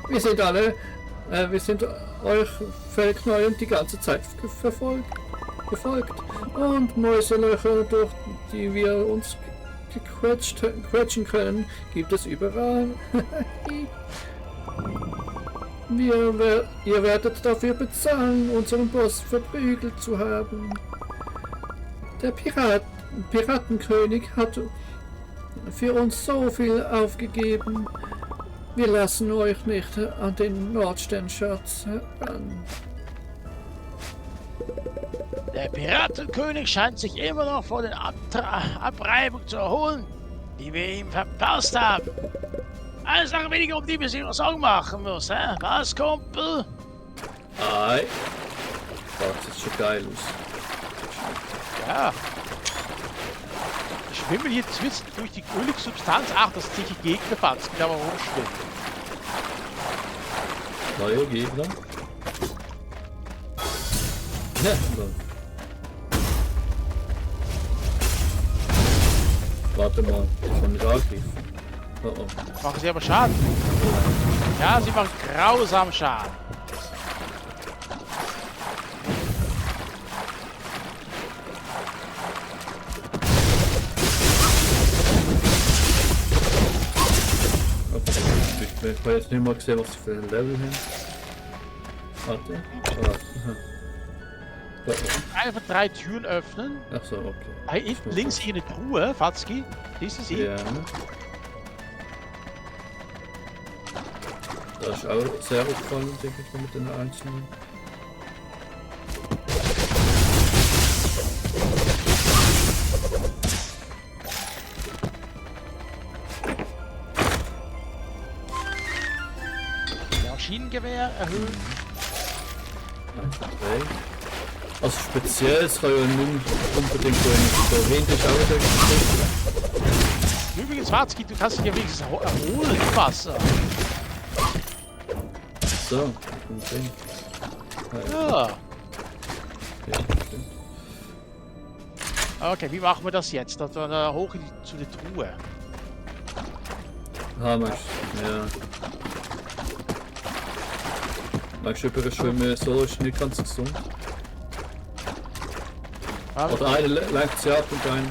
Wir sind alle, wir sind euch völlig neu und die ganze Zeit gefolgt. Und Mäuselöcher, durch die wir uns quetschen können, gibt es überall. Ihr werdet dafür bezahlen, unseren Boss verprügelt zu haben. Der Piratenkönig hat für uns so viel aufgegeben. Wir lassen euch nicht an den Nordsternschatz heran. Der Piratenkönig scheint sich immer noch vor den Abreibungen zu erholen, die wir ihm verpasst haben. Eine Sache weniger, um die wir sich noch Sorgen machen muss, hä? Was, Kumpel? Ei. Das sieht schon geil aus. Ja. Ich schwimme hier zwischen durch die ölige Substanz. Ach, das ist sicher Gegnerfahrt. Das geht aber rumschwimmen. Neue Gegner. Ja, warte mal, ich kann nicht angreifen. Oh oh. Machen sie aber Schaden. Ja, sie machen grausam Schaden. Okay. Ich habe jetzt nicht mal gesehen, was sie für ein Level haben. Warte. Aha. Oh, oh. Einfach 3 Türen öffnen. Ach so, okay. Hey, hinten links hier eine Truhe, Fatski. Siehst du sie? Ja. Das ist auch sehr aufgefallen, denke ich, mit den einzelnen. Maschinengewehr erhöhen. 1, 3. Also speziell, es kann ja nicht unbedingt so hinten ist auch wieder gekriegt. Übrigens, Fatski, du kannst dich ja wenigstens erholen im Wasser. So, okay. Ja. Ja, stimmt. Okay, wie machen wir das jetzt? Dann hoch zu der Truhe. Ah, meinst du, ja. Meinst du, über Schwimmen so ist nicht ganz gesund? Oder eine lenkt sie ab und eine...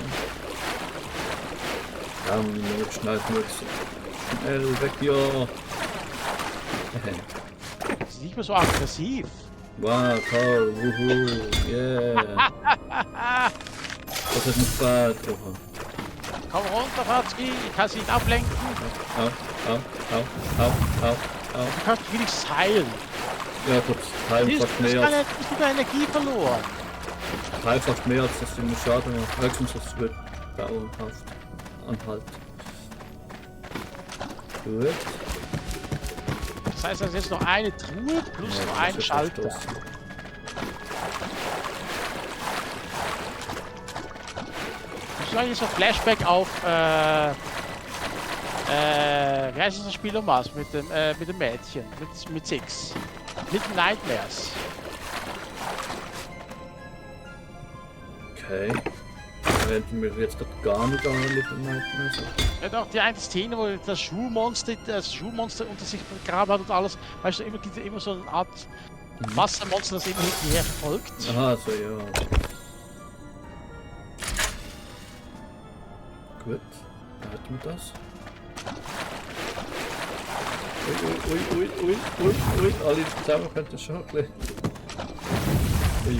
Ja, und nur schnell schnell weg, ja. Ist nicht mehr so aggressiv. Wow, toll, wuhu, yeah. Das ist ein Pfad, oha. Komm runter, Fatski, ich kann sie nicht ablenken. Au, au, au, au, au, au. Du kannst wenigstens heilen. Ja, das Teil Siehst fast du, mehr als... hast du deine Energie verloren. Teil fast mehr als das in Schaden macht. Höchstens das wird dauerhaft anhalten. Gut. Das heißt, es ist jetzt noch eine Truhe plus Ja, noch ein das wird Schalter. verstoßen. Das ist eigentlich so ein Flashback auf, wie heißt das Spiel um was? Mit dem Mädchen, mit Six. Little Nightmares. Okay. Da hätten wir jetzt gerade gar nicht an Little Nightmares. Ja doch, die eine Szene, wo das Schuhmonster unter sich begraben hat und alles. Weißt du, immer so eine Art Wassermonster, das immer hinterher verfolgt. Aha, so ja. Gut. Da hätten wir das. Ui. Alle zusammen könnten schon ein bisschen. Ui.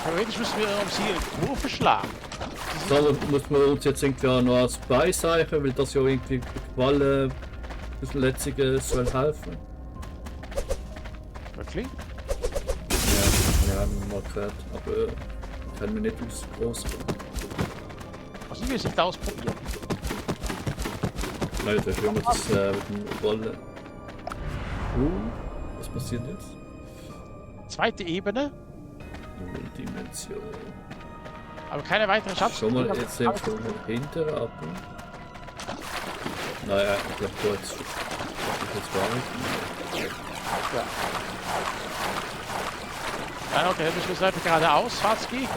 Theoretisch müssen wir um sie in Kurve schlagen. So, muss man uns jetzt irgendwie auch noch als Beiseichen, weil das ja irgendwie Qualle das Letzige soll helfen. Wirklich? Ja, haben wir mal gehört, aber können wir nicht aus groß. Also wir sind ausprobieren. Nein, das ist immer das mit dem Qualle. Was passiert jetzt? Zweite Ebene, Dimension. aber keine weiteren Schatz. Schon mal jetzt sind wir hinter ab. Naja, ich glaube, da jetzt gar nicht. Ja. Ja, okay, dann müssen wir einfach geradeaus, Fatski.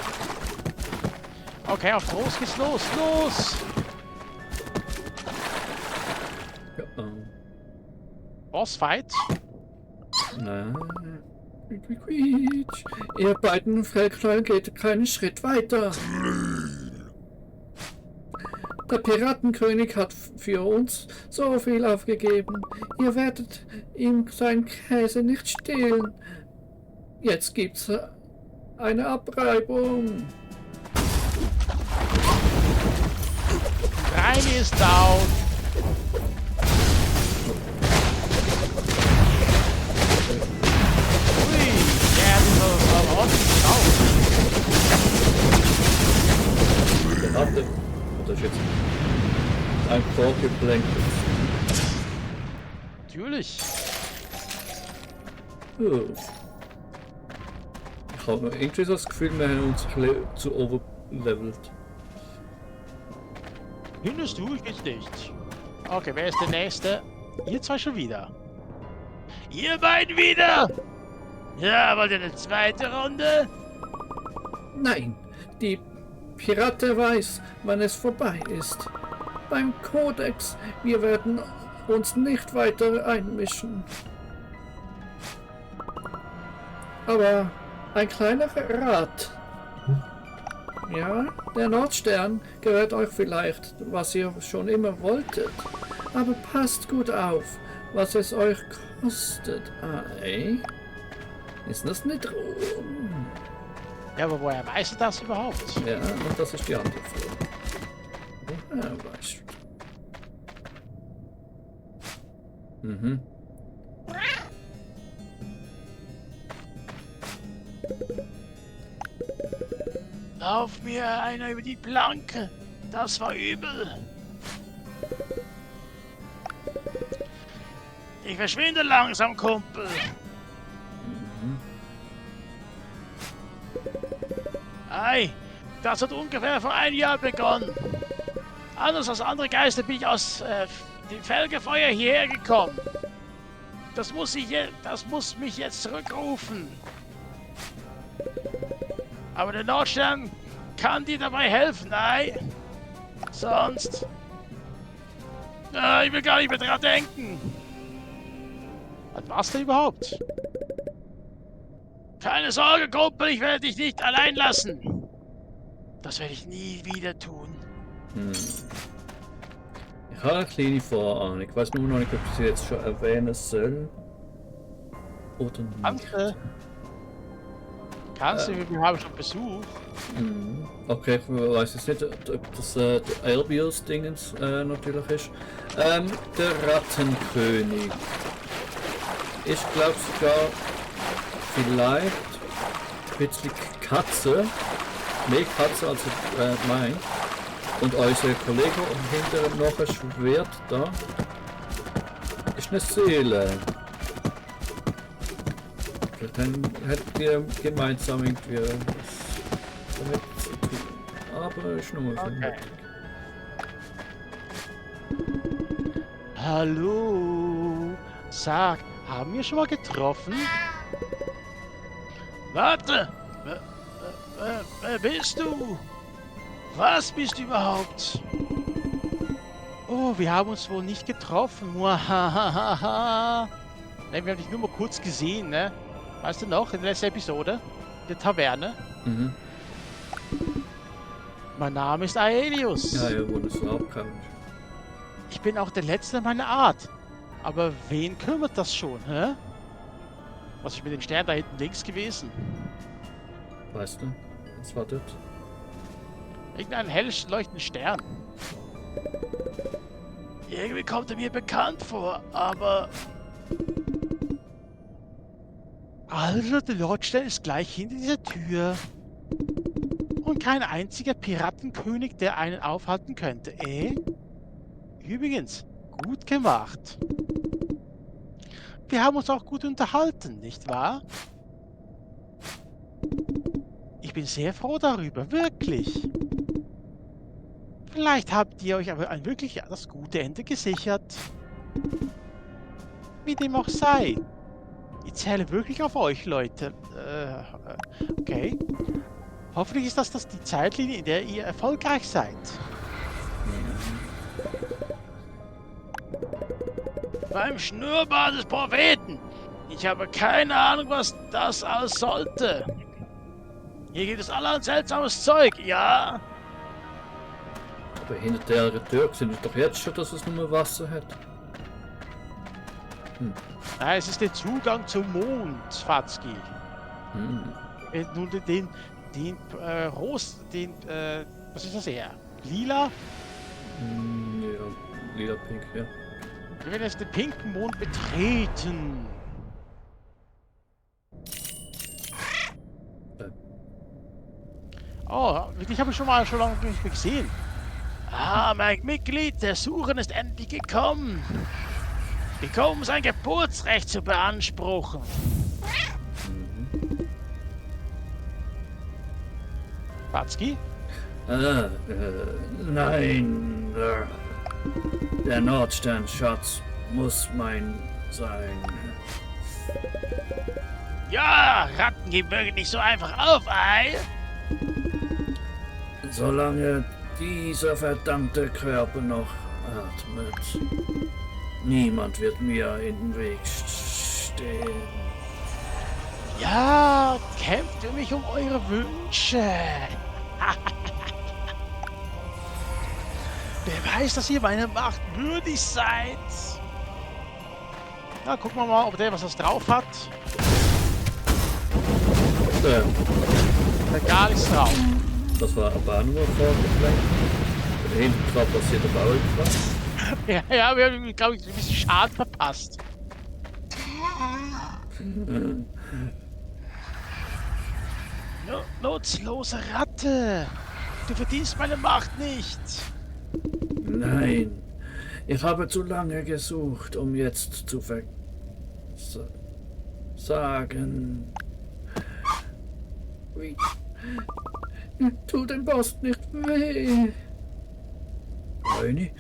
Okay, auf Trost geht's los, los! Ja, Bossfight. nein. Ihr beiden Fellknäuel geht keinen Schritt weiter. Der Piratenkönig hat für uns so viel aufgegeben. Ihr werdet ihm seinen Käse nicht stehlen. Jetzt gibt's eine Abreibung. Reini ist down. Ui, der ist aber ordentlich drauf. Der hatte. Das ist jetzt ein vorgeblenkt. Natürlich. Oh. Ich habe irgendwie so das Gefühl, wir haben uns ein bisschen zu overlevelt. Findest du? Ich jetzt nicht. Okay, wer ist der Nächste? Ihr zwei schon wieder. Ihr beiden wieder! Ja, wollt ihr eine zweite Runde? Nein, die Pirat, der weiß, wann es vorbei ist. Beim Kodex, wir werden uns nicht weiter einmischen. Aber ein kleiner Rat. Ja, der Nordstern gehört euch vielleicht, was ihr schon immer wolltet. Aber passt gut auf, was es euch kostet. Ei? Ist das nicht rum? Ja, aber woher weißt du das überhaupt? Ja, und das ist die andere Frage. Woher weißt du? Mhm. Lauf mir einer über die Planke. Das war übel. Ich verschwinde langsam, Kumpel. Ei, das hat ungefähr vor 1 Jahr begonnen. Anders als andere Geister bin ich aus dem Felgefeuer hierher gekommen. Das muss mich jetzt zurückrufen. Aber der Nordstern kann dir dabei helfen, ei? Sonst... ich will gar nicht mehr dran denken. Was war's denn überhaupt? Keine Sorge, Kumpel, ich werde dich nicht allein lassen. Das werde ich nie wieder tun. Ich habe eine kleine Vorahnung. Ich weiß nur noch nicht, ob ich sie jetzt schon erwähnen soll. Oder nicht. Kannst du, wir haben schon Besuch. Okay, ich weiß jetzt nicht, ob das der Elbius-Dingens natürlich ist. Der Rattenkönig. Ich glaube sogar vielleicht ein bisschen Katze. Mehr Katze als ich meine. Und unser Kollege hinter noch ein Schwert da. Ist eine Seele. Dann hätten wir gemeinsam irgendwie was damit zu tun. Aber ist nur für Okay. Hallo. Sag, haben wir schon mal getroffen? Warte! Wer bist du? Was bist du überhaupt? Oh, wir haben uns wohl nicht getroffen. Muahahaha. Nein, wir haben dich nur mal kurz gesehen, ne? Weißt du noch, in der letzten Episode? In der Taverne. Mhm. Mein Name ist Aelius. Ja, wo das abkam. Ich bin auch der Letzte meiner Art. Aber wen kümmert das schon, hä? Was ist mit dem Stern da hinten links gewesen? Weißt du? Was war dort? Irgendein hell leuchtender Stern. Irgendwie kommt er mir bekannt vor, aber... Also, der Nordstern ist gleich hinter dieser Tür. Und kein einziger Piratenkönig, der einen aufhalten könnte, Übrigens, gut gemacht. Wir haben uns auch gut unterhalten, nicht wahr? Ich bin sehr froh darüber, wirklich. Vielleicht habt ihr euch aber wirklich das gute Ende gesichert. Wie dem auch sei. Ich zähle wirklich auf euch, Leute. Okay. Hoffentlich ist das die Zeitlinie, in der ihr erfolgreich seid. Beim Schnurrbart des Propheten. Ich habe keine Ahnung, was das alles sollte. Hier gibt es allerhand seltsames Zeug, ja? Aber hinter der Tür sind wir doch jetzt schon, dass es nur Wasser hat. Nein, es ist der Zugang zum Mond, Fatzki. Nun was ist das eher? Lila? Ja, lila pink, ja. Wir werden jetzt den pinken Mond betreten. Oh, dich habe ich schon lange nicht mehr gesehen. Ah, mein Mitglied der Suchen ist endlich gekommen. Gekommen, sein Geburtsrecht zu beanspruchen. Fatzki? Nein. Der Nordsternschatz muss mein sein. Ja, Ratten geben wirklich nicht so einfach auf, ei? Solange dieser verdammte Körper noch atmet, niemand wird mir in den Weg stehen. Ja, kämpft für mich um eure Wünsche. Wer weiß, dass ihr meiner Macht würdig seid. Na, gucken wir mal, ob der was drauf hat. Gar nichts drauf. Das war aber nur vorgefleckt. Hinten drauf passiert aber auch irgendwas. Ja, wir haben, glaube ich, ein bisschen Schaden verpasst. Nutzlose Ratte! Du verdienst meine Macht nicht! Nein, ich habe zu lange gesucht, um jetzt zu sagen. Wie? Tu dem Boss nicht weh. Reini,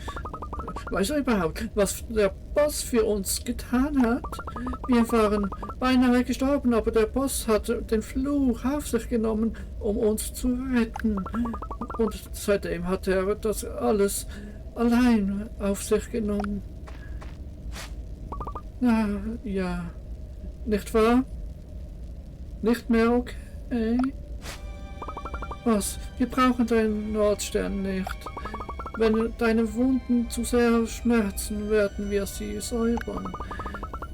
weißt du überhaupt, was der Boss für uns getan hat? Wir waren beinahe gestorben, aber der Boss hat den Fluch auf sich genommen, um uns zu retten. Und seitdem hat er das alles allein auf sich genommen. Na ja, nicht wahr? Nicht mehr okay? Was? Wir brauchen deinen Nordstern nicht. Wenn deine Wunden zu sehr schmerzen, werden wir sie säubern.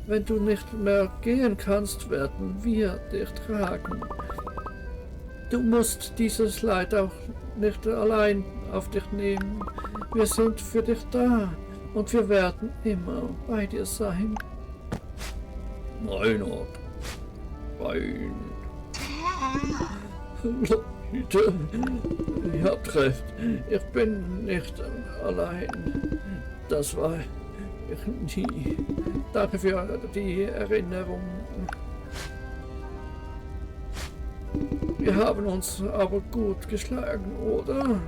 Wenn du nicht mehr gehen kannst, werden wir dich tragen. Du musst dieses Leid auch nicht allein auf dich nehmen. Wir sind für dich da und wir werden immer bei dir sein. Reinhard. Rein. Leute, ihr habt recht. Ich bin nicht allein. Das war ich nie. Danke für die Erinnerung. Wir haben uns aber gut geschlagen, oder?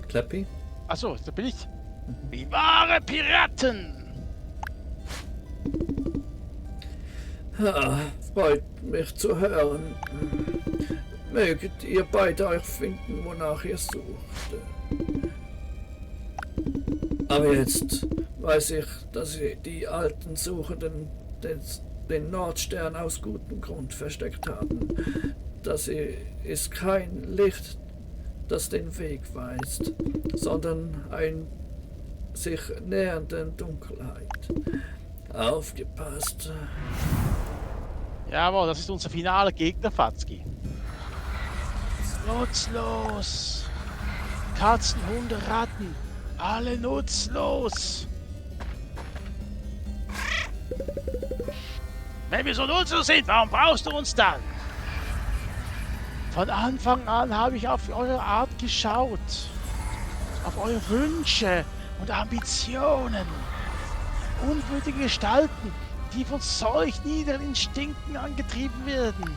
Clappy? Achso, da bin ich. Wie wahre Piraten! Freut mich zu hören. Möget ihr beide euch finden, wonach ihr sucht. Aber jetzt weiß ich, dass die alten Suchenden den Nordstern aus gutem Grund versteckt haben. Das ist kein Licht, das den Weg weist, sondern ein sich nähernde Dunkelheit. Aufgepasst. Jawohl, das ist unser finaler Gegner, Fatzki. Nutzlos! Katzen, Hunde, Ratten, alle nutzlos! Wenn wir so nutzlos sind, warum brauchst du uns dann? Von Anfang an habe ich auf eure Art geschaut. Auf eure Wünsche und Ambitionen. Unwürdige Gestalten, die von solch niederen Instinkten angetrieben werden.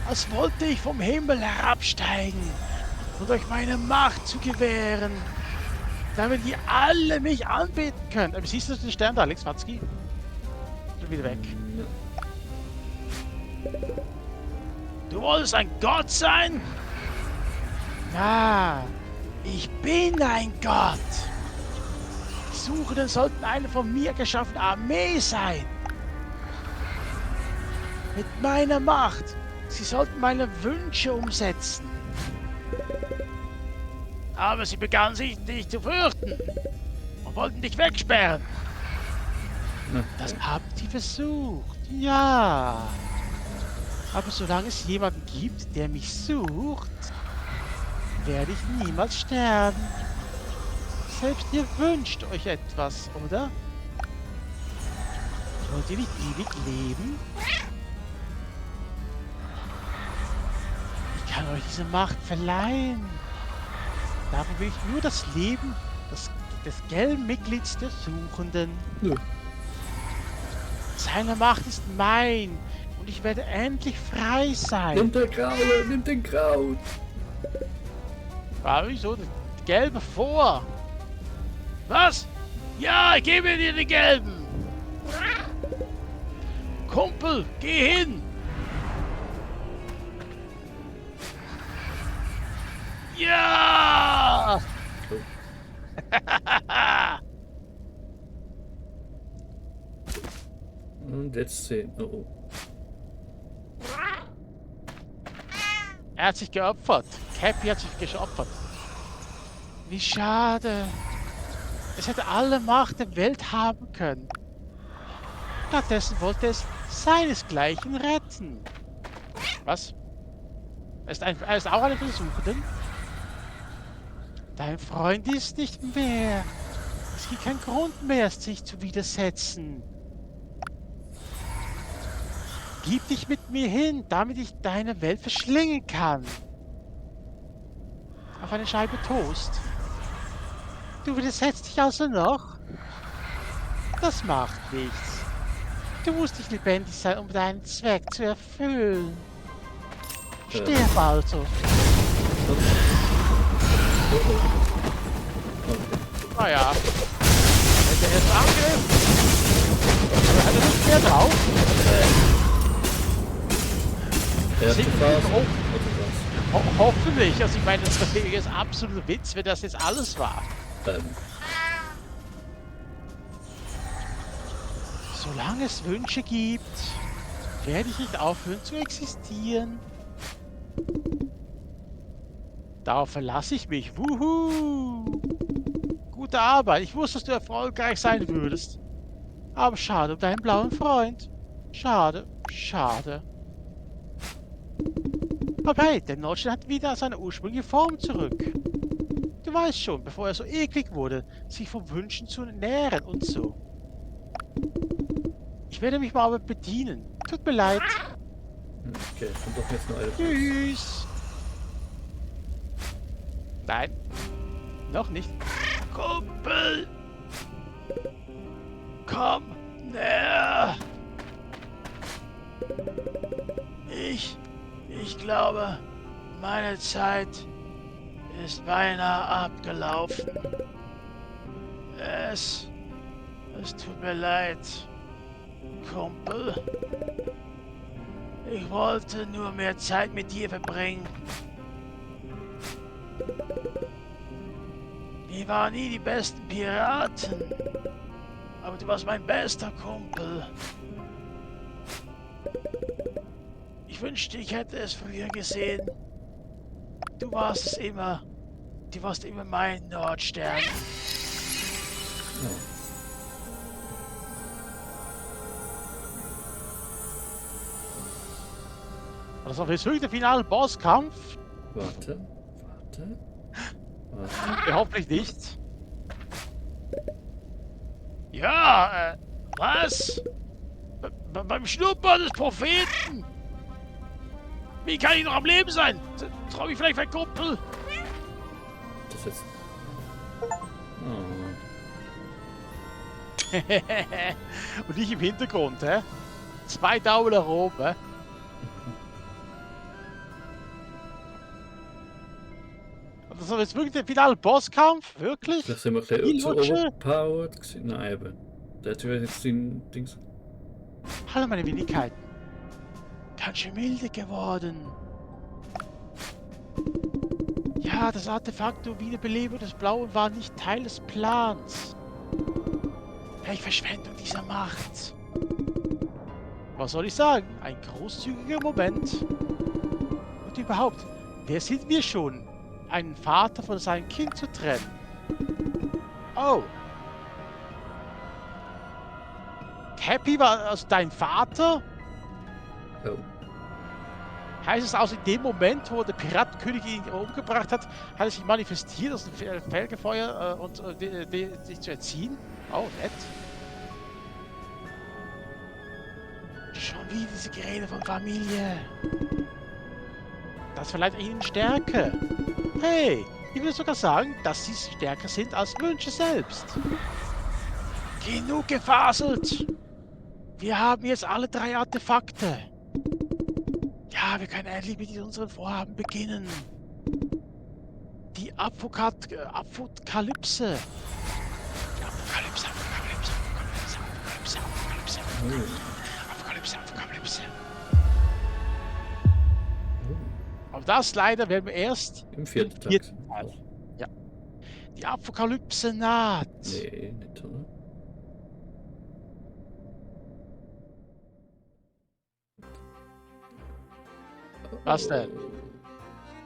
Als wollte ich vom Himmel herabsteigen und euch meine Macht zu gewähren, damit ihr alle mich anbeten könnt. Aber siehst du den Stern da, Alex Watzki? Schon wieder weg. Du wolltest ein Gott sein? Ja, ich bin ein Gott. Die Suchenden sollten eine von mir geschaffene Armee sein. Mit meiner Macht. Sie sollten meine Wünsche umsetzen. Aber sie begannen sich dich zu fürchten und wollten dich wegsperren. Das haben sie versucht, ja. Aber solange es jemanden gibt, der mich sucht, werde ich niemals sterben. Selbst ihr wünscht euch etwas, oder? Wollt ihr nicht ewig leben? Ich kann euch diese Macht verleihen. Dafür will ich nur das Leben des gelben Mitglieds der Suchenden. Nö. Seine Macht ist mein und ich werde endlich frei sein. Nimm den Graue, nimm den Grau. Ah, wieso? Der Gelbe vor. Was? Ja, ich gebe dir den gelben. Kumpel, geh hin! Ja! Und jetzt sehen. Oh, oh. Er hat sich geopfert. Cappy hat sich geopfert. Wie schade. Es hätte alle Macht der Welt haben können. Stattdessen wollte es seinesgleichen retten. Was? Er ist auch einer von den Suchenden? Dein Freund ist nicht mehr. Es gibt keinen Grund mehr, sich zu widersetzen. Gib dich mit mir hin, damit ich deine Welt verschlingen kann. Auf eine Scheibe Toast. Du widersetzt dich also noch? Das macht nichts. Du musst nicht lebendig sein, um deinen Zweck zu erfüllen. Sterb also. Naja. Wenn der jetzt angriff, hat er nicht mehr drauf. Erste Phase. Ho Oder was? hoffentlich. Also ich meine, das wäre jetzt absoluter Witz, wenn das jetzt alles war. Solange es Wünsche gibt, werde ich nicht aufhören zu existieren. Darauf verlasse ich mich. Wuhu! Gute Arbeit. Ich wusste, dass du erfolgreich sein würdest. Aber schade um deinen blauen Freund. Schade, schade. Aber hey, der Nordstern hat wieder seine ursprüngliche Form zurück. Du weißt schon, bevor er so eklig wurde, sich von Wünschen zu nähren und so. Ich werde mich mal aber bedienen. Tut mir leid. Okay, kommt doch jetzt noch eine. Tschüss. Nein. Noch nicht. Kumpel! Komm näher! Ich glaube, meine Zeit ist beinahe abgelaufen. Es tut mir leid, Kumpel. Ich wollte nur mehr Zeit mit dir verbringen. Wir waren nie die besten Piraten, aber du warst mein bester Kumpel. Ich wünschte, ich hätte es früher gesehen. Du warst immer mein Nordstern. Also wir suchen den finalen Bosskampf. Warte. Ja, hoffentlich nicht. Ja, was? Beim Schnuppern des Propheten? Wie kann ich noch am Leben sein? Trau ich vielleicht mein Kumpel? Das jetzt. Oh. Und ich im Hintergrund, hä? 2 Daumen nach oben, hä? Also jetzt wirklich der finale Bosskampf? Wirklich? Vielleicht sind wir ein bisschen zu Lutsche? overpowered gewesen. Nein, eben. Der Typ jetzt sein Dings. Hallo meine Wenigkeiten. Ganz schön milde geworden. Ja, das Artefakt zur Wiederbelebung des Blauen war nicht Teil des Plans. Welche Verschwendung dieser Macht. Was soll ich sagen? Ein großzügiger Moment. Und überhaupt, wer sind wir schon, einen Vater von seinem Kind zu trennen? Oh. Cappy war also dein Vater? Oh. Heißt es also, in dem Moment, wo der Piratenkönig ihn umgebracht hat, hat er sich manifestiert aus dem Felgefeuer und sich zu entziehen? Oh, nett. Schon wieder diese Gerede von Familie. Das verleiht ihnen Stärke. Hey, ich würde sogar sagen, dass sie stärker sind als Wünsche selbst. Genug gefaselt! Wir haben jetzt alle 3 Artefakte. Ja, wir können endlich mit unseren Vorhaben beginnen. Die Apokalypse. Die Apokalypse. Apokalypse. Oh. Apokalypse. Aber das leider werden wir erst Im vierten Tag. vierten Teil. Ja. Die Apokalypse naht. Nee, nicht, oder? Was denn?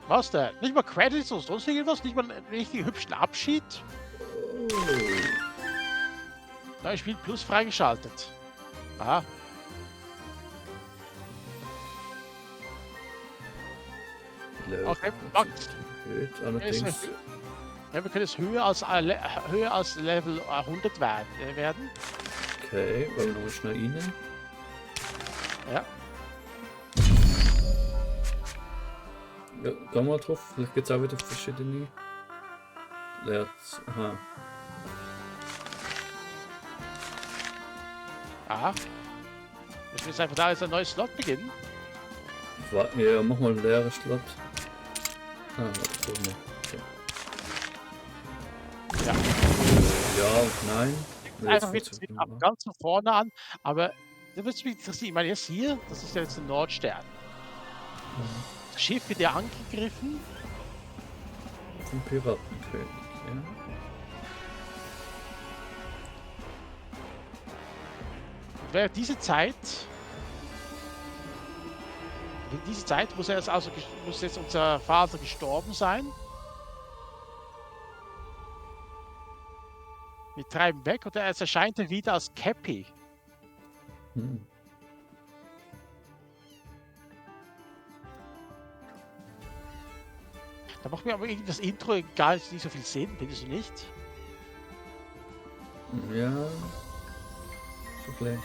Was denn? Nicht mal Credits oder sonst irgendwas? Nicht mal einen richtig hübschen Abschied? Oh. Neues Spiel Plus freigeschaltet. Aha. Okay, Max. Erhöht, allerdings. Ja, wir können es höher als Level 100 werden. Okay, wollen wir noch schnell rein? Ja. Ja, geh mal drauf, vielleicht gibt es auch wieder verschiedene. Aha. Aha. Ich will jetzt einfach da jetzt ein neues Slot beginnen. Ja, mach mal einen leeren Slot. Ah, so nicht. Okay. Ja. Ja und nein. Nee, Einfach jetzt wieder funktioniert ab ganz von vorne an. Aber da wird es mich interessieren. Ich meine, jetzt hier, das ist ja jetzt ein Nordstern. Das Schiff wird ja angegriffen. vom Piratenkönig. Ja. Und während diese Zeit muss muss jetzt unser Vater gestorben sein. Wir treiben weg und er erscheint dann wieder als Cappy. Hm. Da macht mir aber irgendwie das Intro gar nicht so viel Sinn, findest du nicht? Ja. So klein.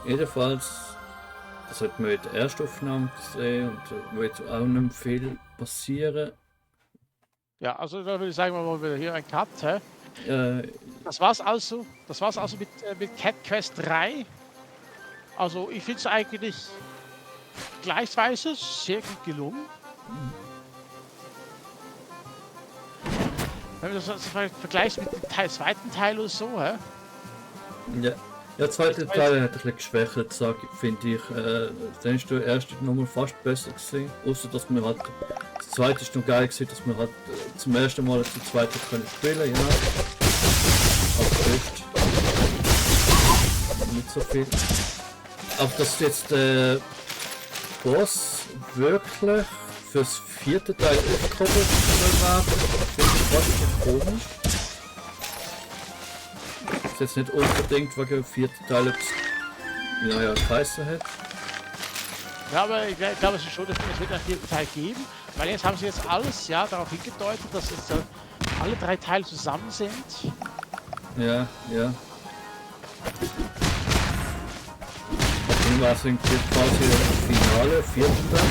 Jedenfalls, das hat man in der Erstaufnahme gesehen und da wird auch nicht viel passieren. Ja, also da würde ich sagen, wir machen wieder hier ein Cut. Hä? Äh, Das war's also mit Cat Quest 3. Also ich finde es eigentlich gleichsweise sehr gut gelungen. Wenn man das vergleicht mit dem zweiten Teil oder so, hä? ja. Der zweite Teil hat ein bisschen geschwächt, finde ich. Dann ist der erste nochmal fast besser gewesen. Außer dass man halt. Das zweite ist noch geil gewesen, dass man halt zum ersten Mal zu zweit können spielen, ja. Aber trifft. Nicht so viel. Aber dass jetzt der Boss wirklich fürs vierte Teil aufgehoben werden, finde ich fast komisch. Ist jetzt nicht unbedingt, weil der vierte Teil etwas geheißen hat. Ja, aber ich glaube es ist schon, dass es wird einen vierten Teil geben, weil jetzt haben sie jetzt alles darauf hingedeutet, dass jetzt alle drei Teile zusammen sind. Ja, ja. Dann war es jetzt quasi das Finale, vierten Teil.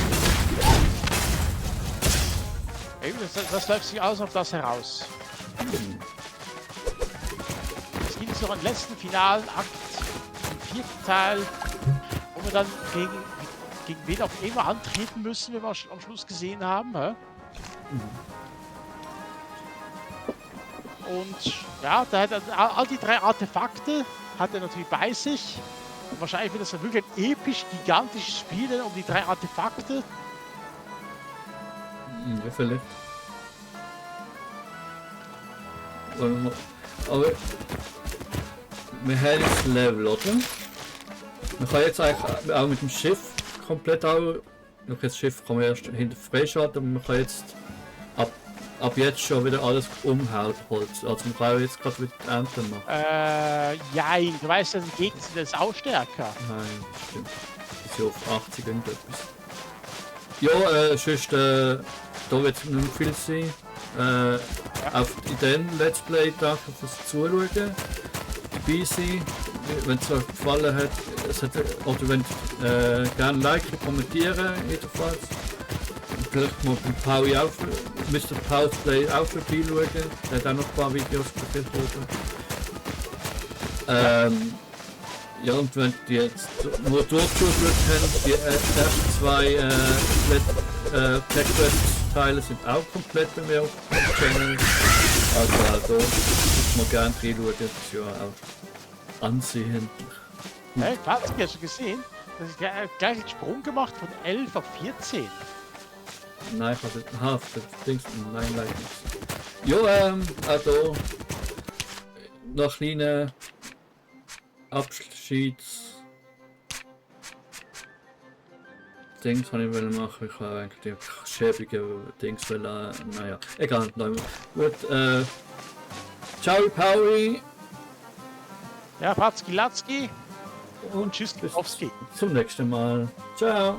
Eben, das läuft sich alles auf das heraus. Es gibt jetzt noch einen letzten finalen Akt im vierten Teil, wo wir dann gegen wen auch immer antreten müssen, wie wir am Schluss gesehen haben. Hä? Und ja, da hat er all die drei Artefakte hat er natürlich bei sich. Und wahrscheinlich wird das dann wirklich ein episch, gigantisches Spiel um die drei Artefakte. Ja, vielleicht. Aber wir haben jetzt Level, oder? Man kann jetzt eigentlich auch mit dem Schiff komplett auch. Das Schiff kann man erst hinter freischalten, aber man kann jetzt ab jetzt schon wieder alles umhalten. Also man kann auch jetzt gerade wieder Ernten machen. Ja, du weißt ja, die Gegner sind jetzt auch stärker. Nein, stimmt. Das ist ja auf 80 irgendetwas. Ja, sonst, da wird es nicht mehr viel sein. Auf in den Let's Play danke fürs Zuschauen. Dabei sein. Wenn es euch gefallen hat, oder wenn gerne liken, kommentieren jedenfalls. Und vielleicht mal beim Pauli auch, müsst ihr Pauls Play auch vorbeischauen. Der hat auch noch ein paar Videos hochgeladen. Ja, und wenn die jetzt nur durchgeschaut haben, die ersten zwei Black-Quest-Teile sind auch komplett bei mir auf dem Channel. Also auch da muss man gerne reinschauen, das ist ja auch ansehen. Hey, klar, das hast du gesehen. Das ist gleich einen Sprung gemacht von 11 auf 14. Nein, ich habe das Dings. Nein, leider nicht. Jo, also noch kleine Abschieds Dings kann ich machen. Ich habe eigentlich die schäbige Dings wollen. Naja, egal. Gut, ciao, Pauli. Ja, Patzki Latzki und tschüss, Bis Kowski. zum nächsten Mal. Ciao.